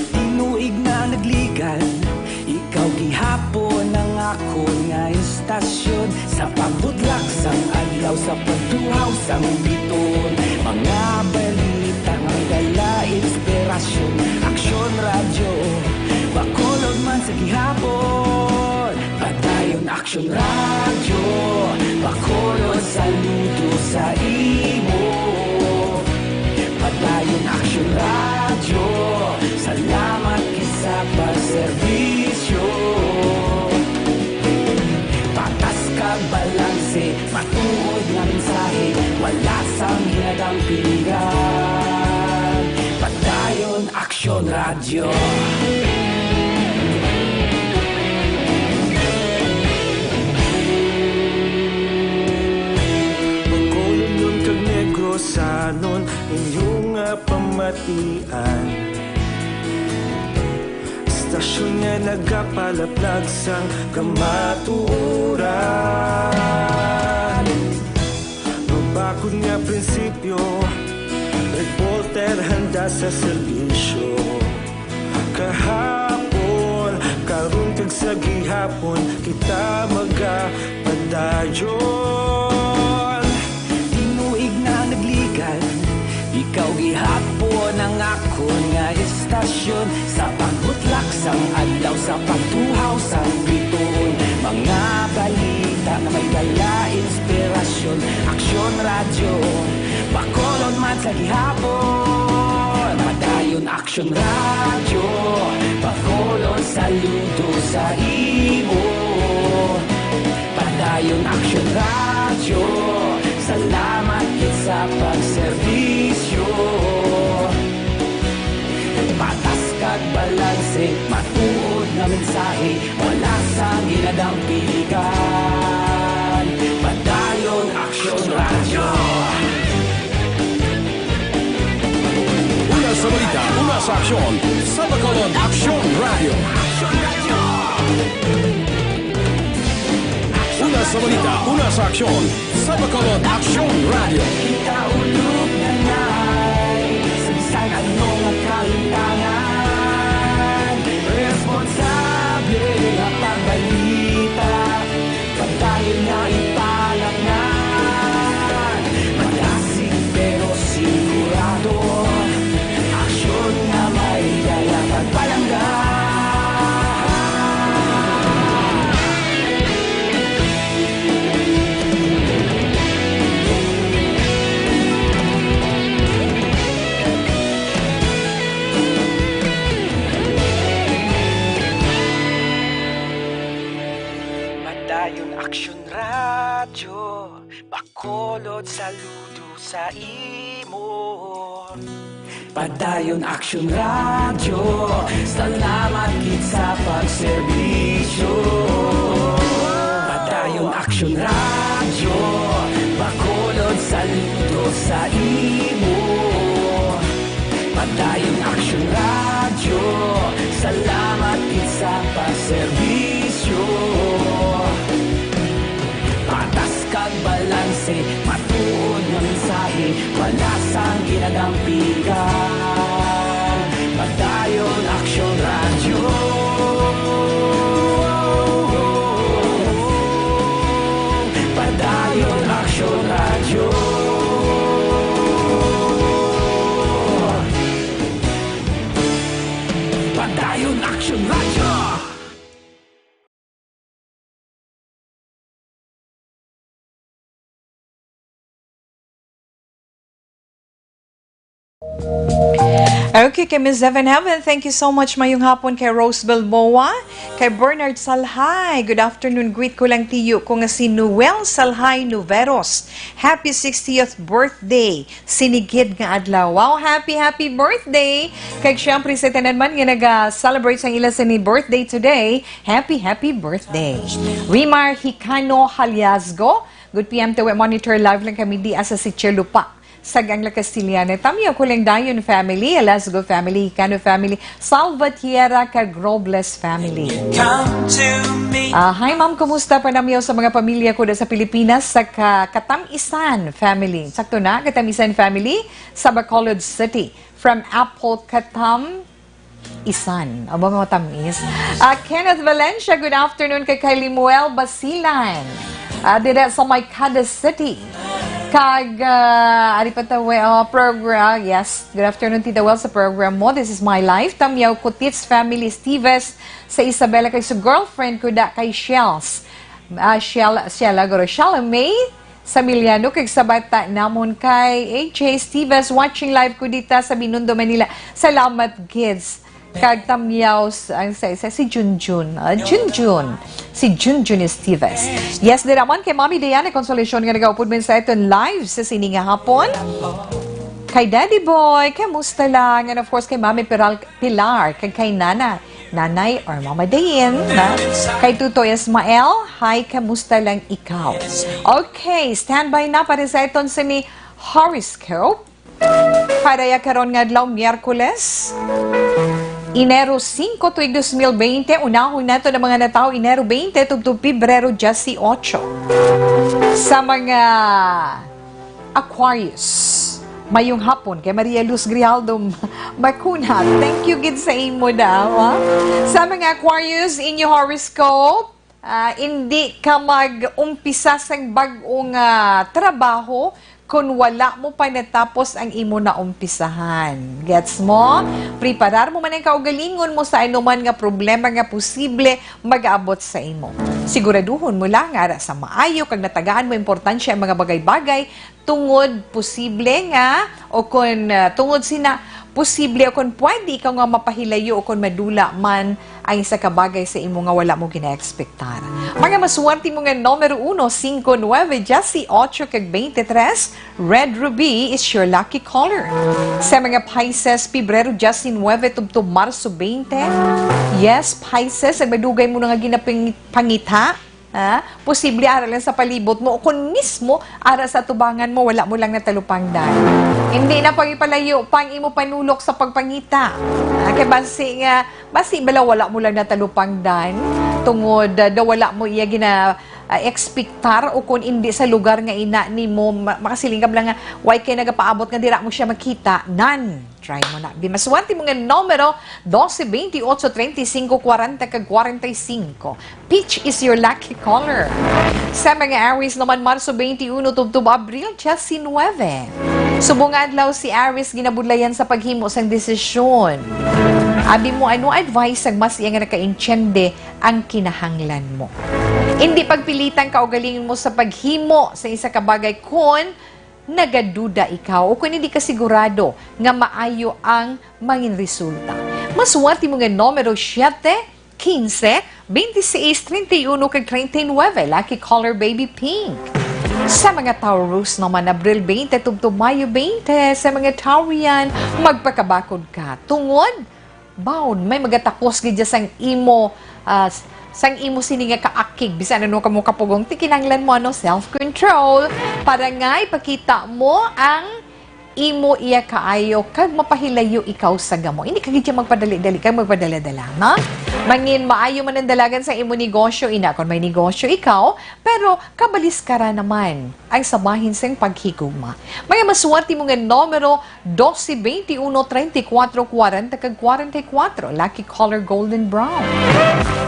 Tinuig na nagligad, ikaw gihapon ang akon nga istasyon. Sa pagbutlak sang adlaw, sa pagtuhaw sang bituon, mga balita nga may dala inspirasyon. Aksyon Radyo, Bacolod man sa gihapon. Padayon Aksyon Radyo, Bacolod, saludo sa imo. Padayon Aksyon Radyo, salamat gid sa pagserbisyo. Patas kag balanse, matuod nga mensahe, wala sang hinadampingan. Padayon Aksyon Radyo. Bacolodnon kag Negrosanon, inyo nga pamatian. Istasyon nga nagapalaplag sang kamatuoran. Mabakod nga prinsipyo, reporter handa sa serbisyo. Kahapon, karon kag sa gihapon, kita magapadayon. Tinuig na nagligad, ikaw gihapon ang akon nga istasyon. Sa pagbutlak sang adlaw, sa pagtuhaw sang bituon, mga balita nga may dala inspirasyon. Aksyon Radyo, Bacolod man sa gihapon. Padayon Aksyon Radyo, Bacolod, saludo sa imo. Padayon Aksyon Radyo, salamat gid sa pagserbisyo. Patas kag balanse, matuod nga mensahe, wala sang ginadampigan. Padayon Aksyon Radyo. Una sa balita, una sa aksyon, sa Bacolod Aksyon Radyo. Una sa balita, una sa aksyon, sa Bacolod Aksyon Radyo. Kita ulog na nay, sa bisan ano nga kahitangan, responsable nga pagbalita. Padayon nga ipalaknag, madasig pero sigurado. Aksyon nga may dala pagpalangga. Padayon Aksyon Radyo, Bacolod, saludo sa imo. Padayon Aksyon Radyo, salamat gid sa pagserbisyo. Padayon Aksyon Radyo, Bacolod, saludo sa imo. Padayon Aksyon Radyo, salamat gid sa pagserbisyo. Patas kag balanse, matuod nga mensahe, wala sang ginadampigan. Padayon Aksyon Radyo. Padayon Aksyon Radyo. Okay, kay Miss Heaven Heaven, thank you so much. Mayong hapon kay Rose Balboa, kay Bernard Salhay. Good afternoon. Greet ko lang tiyo ko nga si Noel Salhay Noveros. Happy sixtieth birthday. Sinigid nga adlaw. Wow, happy, happy birthday. Kag syempre sa tanan man nga naga-celebrate sang ila sini birthday today, happy, happy birthday. Rimar Hicano Haliasgo, good P M to we, monitor live lang kami di asa si Chelupa. Sagang la Castellana. Tamyo ko lang dayon family, Alasgo family, Hicano family, Salvatierra kag Robles family. Come to me. Ah, hi ma'am, kumusta pa namyo sa mga pamilya ko da sa Pilipinas, sa ka Katam-isan family? Sakto na, Katam-isan family sa Bacolod City. From Apple Katam Isan. Aba, matamis. Ah, Kenneth Valencia, good afternoon kay, kay Limuel Basilan. Ah, dira sa Maykada City. Kag, ah, ari pa ta, we, oh, program. Yes, good afternoon, Tita Well, sa program mo. This is My Life. Tamyaw Kutits family, Steves, sa Isabela, kay sa girlfriend ko da kay Shells. Ah, Shell, Shell, aguro. Shell May, Samiliano, kag sa bata namon kay A J Steves, watching live ko dita sa Binondo, Manila. Salamat, kids. Kag tamyaw s-, ang sa, sa, si Junjun. Ah, Junjun. Si Junjun Steves. Yes, dira man kay Mami Diana Consolacion nga nagaupod man sa aton live sa sini nga hapon. Kay Daddy Boy, kamusta lang? And of course, kay Mami Pilar, Pilar, kag kay Nana, Nanay or Mama Dayan, na? Kay Tutoy Ismael, hi, kamusta lang ikaw? Okay, standby na para sa aton sini horoscope. Para ya karon nga adlaw, Miyerkules, Enero singko, tuig dos mil bente, unahon nato ang mga natawo, Enero bente tubtob Pebrero diyesotso. Sa mga Aquarius, mayong hapon kay Maria Luz Grijaldo Macuna. Thank you gid sa imo daw, ha? Sa mga Aquarius, inyo horoscope, ah, indi ka mag-umpisa sang bag-ong, ah, trabaho kon wala mo pa natapos ang imo naumpisahan. Gets mo? Preparar mo man ang kaugalingon mo sa anuman nga problema nga posible mag-abot sa imo. Siguraduhon mo lang nga ara sa maayo kag natagaan mo importansya ang mga bagay-bagay tungod posible nga, o kon, ah, tungod sina posible o kon pwede ikaw nga mapahilayo o kon madula man ang isa ka bagay sa imo nga wala mo ginaekspektar. Mga maswerte mo nga numero uno, singko, nuebe, diyesotso, kag bente tres, red ruby is your lucky color. Sa mga Pisces, Pebrero diyesinuebe tubtob Marso bente. Yes, Pisces, ang madugay mo na nga ginapangita, ha? Posible ara lang sa palibot mo, o kon mismo ara sa atubangan mo, wala mo lang natalupangdan. Hindi na pagipalayo pa ang imo panulok sa pagpangita. Ah, kay basi nga, basi bala wala mo lang natalupangdan, tungod, ah, daw wala mo iya gina, ah, ekspektar, o kon indi sa lugar nga ina nimo, ma-, makasiling ka lang nga, "Why kay nagapaabot nga dira mo siya makita?" Nan! Try mo na. Di maswerte mo nga numero, dose, bente otso, treinta y cinco, kwarenta, kag kwarenta y cinco. Peach is your lucky color. Sa mga Aries naman, Marso bente uno tubtob Abril diyesinuebe. Subong nga adlaw si Aries ginabudlayan sa paghimo sang desisyon. Abi mo, ano advice ang mas iya nga nakaintiende ang kinahanglan mo? Hindi pagpilitang kaugalingon mo sa paghimo sa isa ka bagay kon nagaduda ikaw o kon hindi ka sigurado nga maayo ang mangin resulta. Maswerte mo nga numero, siyete, kinse, bente seis, treinta y uno, kag treinta y nuebe. Lucky color, baby pink. Sa mga Taurus naman, Abril bente tubtob Mayo bente. Sa mga Taurian, magpakabakod ka. Tungod, bawon, may magatakos gid dya sang imo, ah, s-, sang imo sini nga kaakig. Bisan ano ka mo kapugong, ti kinahanglan mo, ano, self-control. Para nga ipakita mo ang imo iya kaayo kag mapahilayo ikaw sa gamo. Hindi ka gid siya magpadali-dali kag magpadala-dala, no? Mangin maayo man ang dalagan sa imo negosyo, ina, kon may negosyo ikaw, pero kabaliskara naman ang sa bahin sing paghigugma. Mga maswerte mo nga numero, dose, bente uno, treinta y cuatro, kwarenta, kag kwarenta y cuatro. Lucky color, golden brown.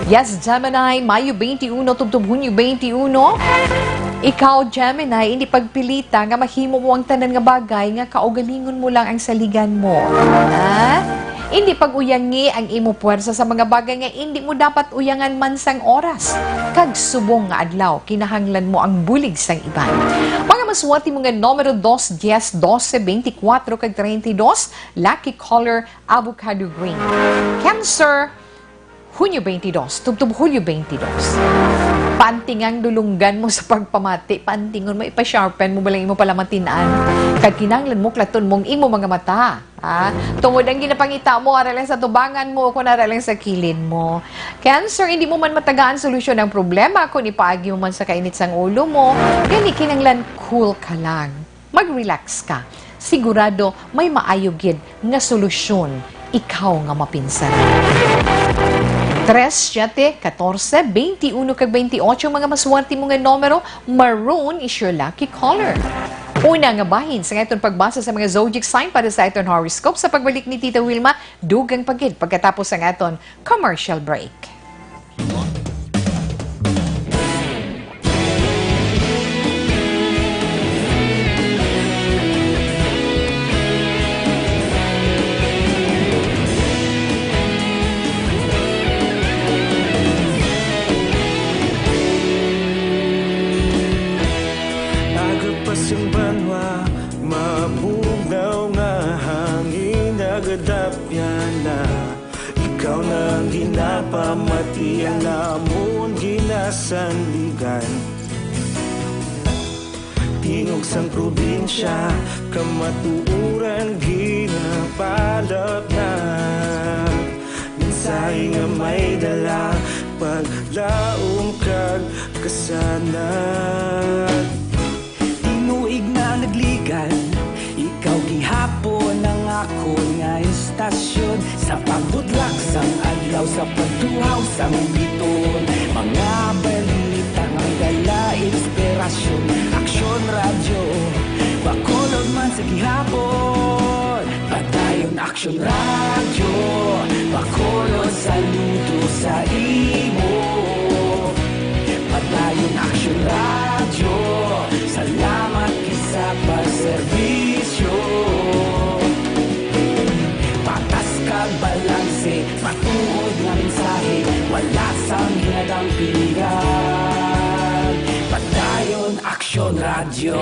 Yes, Gemini, Mayo bente uno tubtob Hunyo bente uno. Ikaw, Gemini, hindi pagpilita nga mahimo mo ang tanan nga bagay nga kaugalingon mo lang ang saligan mo. Ha? Hindi pag-uyangi ang imo puwersa sa mga bagay nga hindi mo dapat uyangan man sang oras. Kag subong nga adlaw, kinahanglan mo ang bulig sang iban. Mga Swerte mo nga numero dos, dies, dose, beintikwatro, kag treinta y dos, lucky color, avocado green. Cancer, Hunyo twenty-two, tubtob Hulyo twenty-two. Pantingang dulunggan mo sa pagpamati, pantingon mo, ipa-sharpen mo bala ang imo palamatian. Kag kinahanglan mo klaton mong imo mga mata. Ha? Tungod ang ginapangita mo, ara lang sa tubangan mo, o kung ara lang sa kilid mo. Cancer, hindi mo man matagaan solusyon ang problema kung ipaagi mo man sa kainit sang ulo mo. Gani, kinahanglan cool ka lang. Mag-relax ka. Sigurado may maayo gid nga solusyon ikaw nga mapinsan. Tres, siyete, katorse, beintiuno, kag beintiotso, mga maswerte mo nga numero, maroon is your lucky color. Una nga bahin sa aton pagbasa sa mga zodiac sign para sa aton horoscope sa pagbalik ni Tita Wilma, dugang pa gid pagkatapos ang aton commercial break. Agapas ang banwa, mabugnaw nga hangin nagadapyan na. Ikaw na ang ginapamati, ang amon ginasandigan. Tingog sang probinsya, kamatuoran ginapalapnag. Mensahe nga may dala, paglaom kag kasanag. Tinuig na nagligan, ikaw gihapon ang akon nga istasyon. Sa pagbudlak sang adlaw, sa pagtuhaw sang bituon, mga balita nga may dala inspirasyon. Aksyon Radyo, Bacolod man sa gihapon. Padayon Aksyon Radyo, Bacolod, saludo sa imo. Padayon Aksyon Radyo, salamat gid sa pagserbisyo. Patas kag balanse, matuod nga mensahe, wala sang hinadang piligan. Padayon Aksyon Radyo.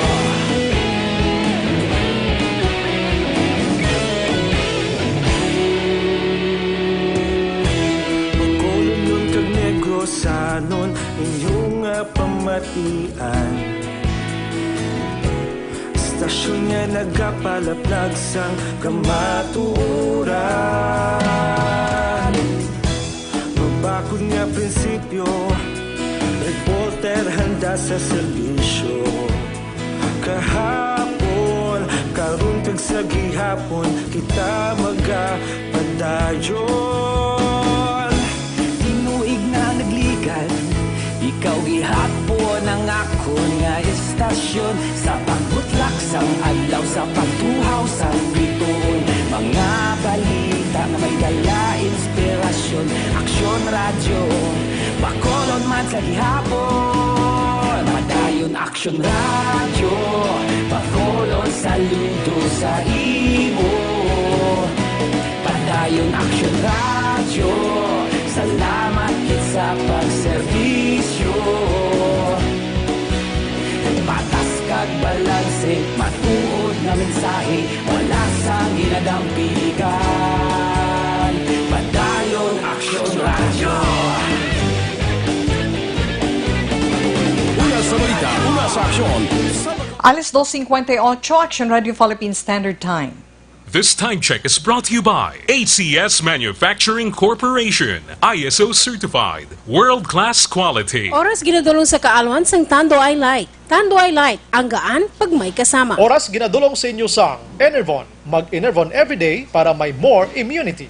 Bacolodnon kag Negrosanon, inyo nga pamatian. Istasyon nga nagapalaplag sang kamatuoran. Mabakod nga prinsipyo, reporter handa sa serbisyo. Kahapon, karon kag sa gihapon, kita magapadayon. Tinuig na nagligan, ikaw gihapon ang akon nga istasyon. Sa pagbutlak sang adlaw, sa pagtuhaw sang bituon, mga balita nga may dala inspirasyon. Aksyon Radyo, Bacolod man sa gihapon. Padayon Aksyon Radyo, Bacolod, saludo sa imo. Padayon Aksyon Radyo, salamat gid sa pagserbisyo. Patas kag balanse, matuod nga mensahe, wala sang hinadang piligan. Padayon Aksyon Radyo. Una sa balita, una sa aksyon. Alas dos cincuenta y ocho, Action Radio Philippine Standard Time. This time check is brought to you by A C S Manufacturing Corporation, I S O certified, world-class quality. Oras ginadulong sa kaalwan sang Tanduay Light. Tanduay Light, ang gaan pag may kasama. Oras ginadulong sa inyo sang Enervon. Mag-Enervon everyday para may more immunity.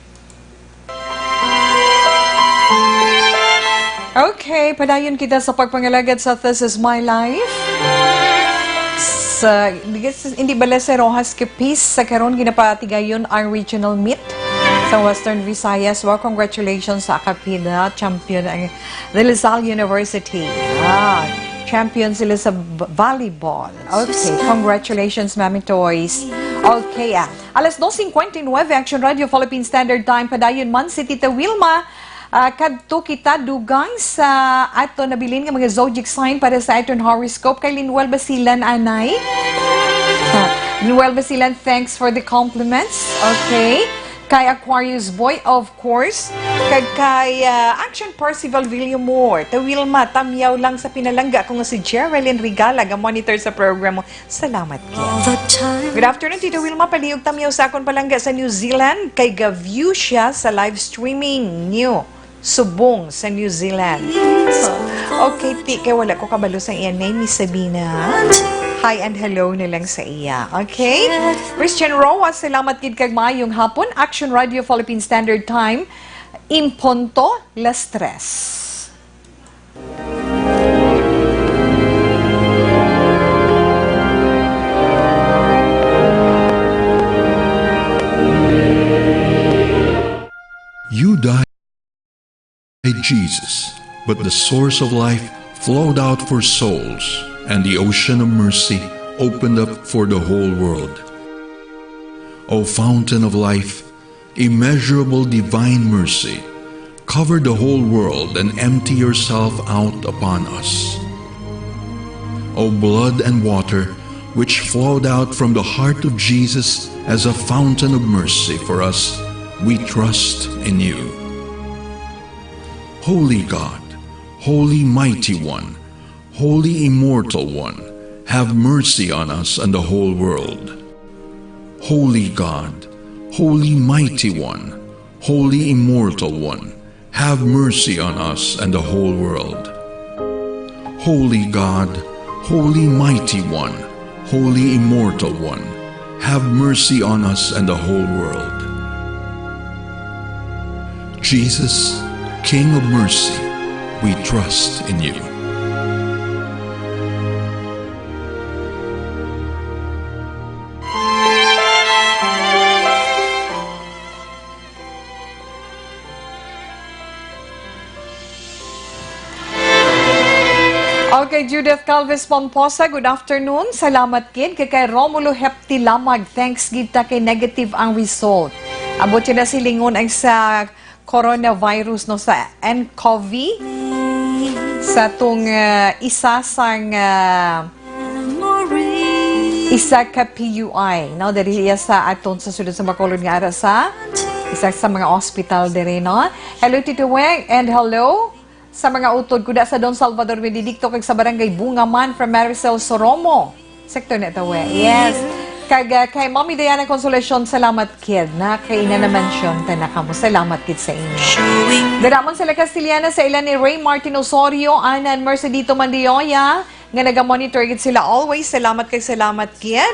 Okay, padayon kita sa pagpangalagad sa This Is My Life. Sa, hindi bala sa Roxas Capiz, sa karon ginapatigayon ang regional meet sa Western Visayas. Well, congratulations sa Akapida, champion ang De La Salle University. Ah, champion sila sa b-, volleyball. Okay, congratulations, Mami Toys. Okay, ah. Alas dos cincuenta y nueve, Action Radio Philippine Standard Time. Padayon man si Tita Wilma Ah, kadto kita dugang sa ato nabilin nga mga zodiac sign para sa aton horoscope. Kay Linuel Basilan, anay. Ah, Linuel Basilan, thanks for the compliments. Okay. Kay Aquarius Boy, of course. Kag kay, ah, Action Percival Villamor. Ta Wilma, tamyaw lang sa pinalangga ko nga si Jerilyn Regala, ga monitor sa programa. Salamat, Ken. Good afternoon, Tito Wilma. Palihog tamyaw sa akon palangga sa New Zealand. Kay ga-view siya sa live streaming niyo subong sa New Zealand. Okay, ti, kay wala ko kabalo sa iya name, Miss Sabina. Hi and hello na lang sa iya. Okay? Christian Roa, salamat gid kag maayong hapon. Action Radio Philippine Standard Time, in punto las tres. You died, Jesus, but the source of life flowed out for souls, and the ocean of mercy opened up for the whole world. O fountain of life, immeasurable divine mercy, cover the whole world and empty yourself out upon us. O blood and water, which flowed out from the heart of Jesus as a fountain of mercy for us, we trust in you. Holy God, Holy Mighty One, Holy Immortal One, have mercy on us and the whole world. Holy God, Holy Mighty One, Holy Immortal One, have mercy on us and the whole world. Holy God, Holy Mighty One, Holy Immortal One, have mercy on us and the whole world. Jesus, King of mercy, we trust in you. Okay, Judith Calves Pomposa, good afternoon. Salamat gid kay, kay Romulo Hepti Lamag. Thanks gid ta kay negative ang result. Abot siya na silingon ang sa coronavirus, no, sa nCoV, sa tong, ah, isa sang, ah, isa ka P U I, no, diri iya sa aton sa sulod sa Bacolod nga ara sa isa sa mga hospital diri, no. Hello, Tito Weng, and hello sa mga utod ko da sa Don Salvador Benedicto kag sa Barangay Bungaman, from Maricel Soromo. Sektor na ito, eh. Yes. Kag, ah, kay Mommy Diana Consolacion, salamat kid na kay ina na-mention ta na kamo. Salamat kid sa inyo. Dadamon sila Castellana sa ila ni Ray Martin Osorio, Anan Mercedito Mandioya, nga naga-monitor gid sila always. Salamat kay salamat gid.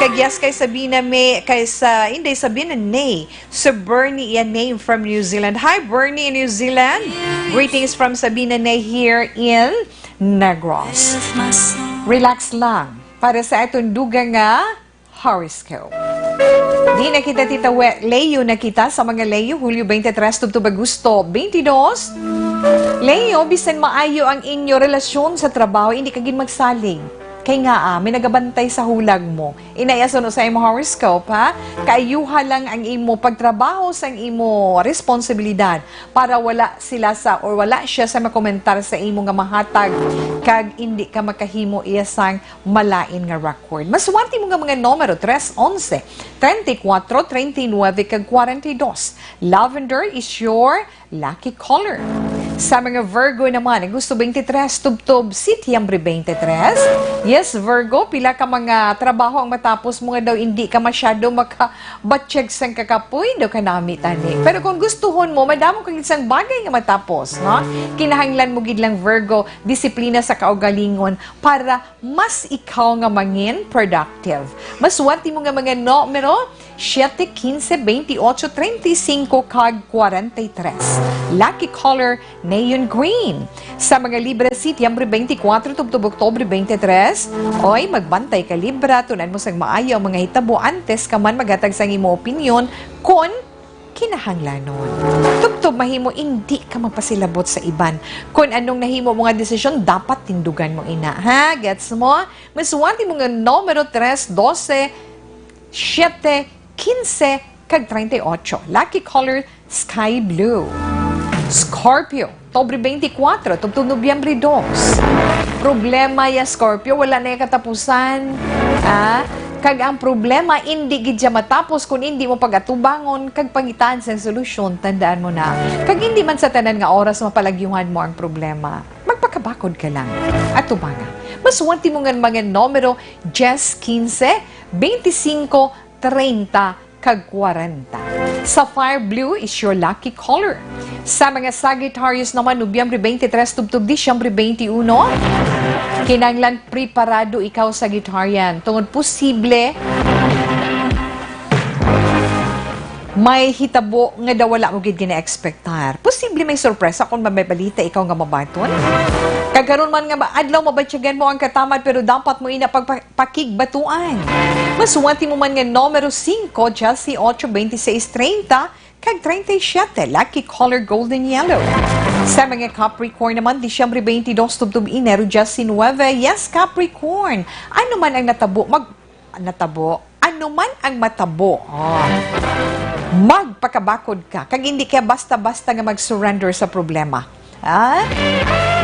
Kag yes, kay Sabina May, kay sa, hindi, Sabina Nay. Si Bernie, iya name, from New Zealand. Hi, Bernie in New Zealand. Greetings from Sabina Nay here in Negros. Relax lang para sa aton dugang nga horoscope. Di na kita, Tita We-, Leo na kita sa mga Leo, Hulyo twenty-three tubtob Agosto twenty-two. Leo, bisan maayo ang inyo relasyon sa trabaho, hindi ka gid magsalig. Kay nga, ah, may nagabantay sa hulag mo. Inaya suno sa imo horoscope, ha? Kaayuha lang ang imo pagtrabaho sang imo responsibilidad para wala sila sa, or wala siya sa makomentar sa imo nga mahatag, kag indi ka makahimo iya sang malain nga record. Maswerte mo nga mga numero, tres, onse, treinta y cuatro, treinta y nueve, kag kwarenta y dos. Lavender is your lucky color. Sa mga Virgo naman, Agosto twenty-three, tubtob Setyembre twenty-three. Yes, Virgo, pila ka mga trabaho ang matapos mo nga daw hindi ka masyado makabatyag sang kakapoy, daw kanami tani. Pero kung gustuhon mo, madamo kang isang bagay nga matapos, no? Kinahanglan mo gid lang, Virgo, disiplina sa kaugalingon para mas ikaw nga mangin productive. Maswerte mo nga mga numero, siete, quince, veintiocho, treinta y cinco, kag kwarenta y tres. Lucky color, neon green. Sa mga Libra, Setyembre twenty-four tubtob Oktubre twenty-three, oy, magbantay ka, Libra, tun-an mo sang maayo ang mga hitabo antes ka man maghatag sang imo opinyon kon kinahanglanon. Tubtob mahimo, indi ka magpasilabot sa iban. Kon anong nahimo mo nga desisyon, dapat tindugan mo ina, ha? Gets mo? Maswerte mo nga numero tres, doce, siete, quince, kag treinta y ocho. Lucky color, sky blue. Scorpio, Oktubre twenty-four, tubtob Nobyembre dos. Problema ya Scorpio, wala na ya katapusan. Ah, kag ang problema, indi gid siya matapos kung indi mo pag-atubangon kag pangitaan sang solusyon. Tandaan mo na, kag indi man sa tanan nga oras mapalagyuhan mo ang problema. Magpakabakod ka lang. Atubanga. Masuwat mo nga mga numero diyes, kinse, bente singko, treinta, kag kwarenta. Sapphire blue is your lucky color. Sa mga Sagittarius naman, Nobyembre twenty-three tubtob Disyembre twenty-one, kinahanglan preparado ikaw, Sagittarian, tungod posible may hitabo nga daw wala mo gid gina-expectar. Posible may sorpresa kung may balita ikaw nga mabaton. Kag karon man nga ba-, adlaw, mabatyagan mo ang katamad, pero dapat mo ina pagpa-, pakigbatuan. Masuwat mo man nga numero singko, diyes, otso, bente seis, treinta, kag treinta y siete, lucky color golden yellow. Sa mga Capricorn naman, Disyembre twenty-two tubtob Enero diyes nuebe. Yes, Capricorn, ano man ang natabo, mag-, natabo, ano man ang matabo, oh, magpakabakod ka, kag hindi ka basta-basta nga mag-surrender sa problema. Ah?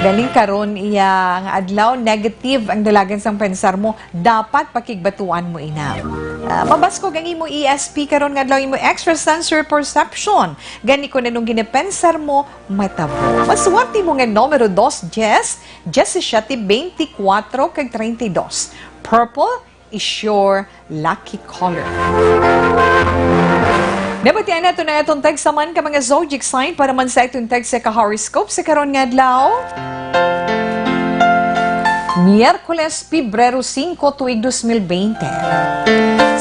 Galing karon iya nga adlaw, negative ang dalagan sang pensar mo, dapat pakigbatuan mo ina. Ah, mabaskog ang imo E S P karon nga adlaw, imo extrasensory perception. Gani, kung anong ginapensar mo, matabo. Masuwat mo nga numero dos, diyes, diyes siyete, bente kwatro, kag treinta y dos. Purple is your lucky color. Nabatian nato na atong tagsa man ka mga zodiac sign para man sa atong tagsa ka horoscope sa karon nga adlaw. Miyerkules, Pebrero singko, tuig dos mil bente.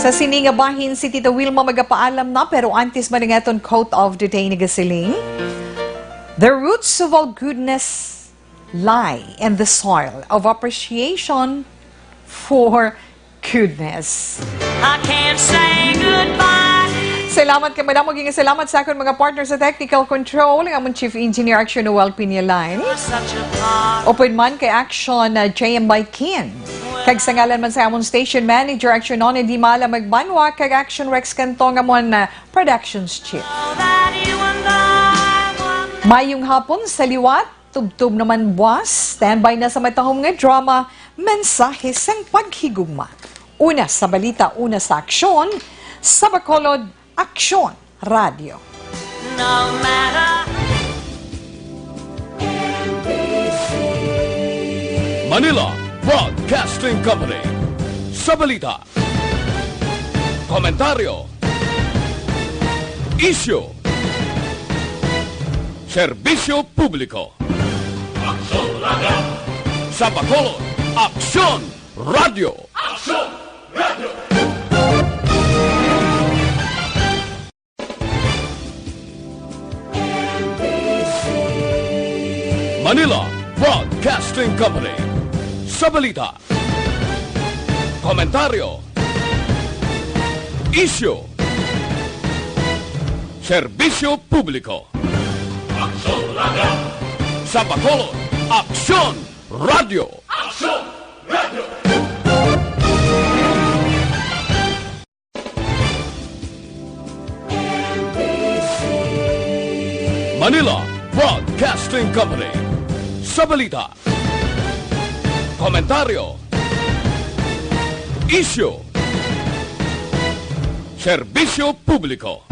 Sa sini nga bahin, si Tita Wilma magapaalam na, pero antes man ang aton quote of the day, nagasiling, "The roots of all goodness lie in the soil of appreciation for goodness." I can't say goodbye. Salamat kay madamo nga salamat sa akon mga partner sa technical control, ang amon Chief Engineer Action Noel Pinilan. Such a part. Upod man kay Action, uh, J M Baikin. Kag sa ngalan man sa amon station manager, Action Nona Di Mala Magbanwa, kag Action Rex Cantong, amon, uh, productions chief. That you and I were Mayong hapon sa liwat. Tubtob naman buwas, standby na sa matahom nga drama, Mensahe sang Paghigugma. Una sa balita, una sa aksyon, sa Bacolod, Aksyon Radyo. No matter. Manila Broadcasting Company. Sa balita, komentaryo, isyu, serbisyo publiko. Aksyon Radyo. Sa Bacolod, Aksyon Radyo. Aksyon Radyo. Manila Broadcasting Company. Sa balita, komentaryo, isyu, serbisyo publiko. Aksyon Radyo. Sa Bacolod, Aksyon Radyo. Aksyon Radyo. Manila Broadcasting Company. Sa balita, komentaryo, isyu, serbisyo publiko.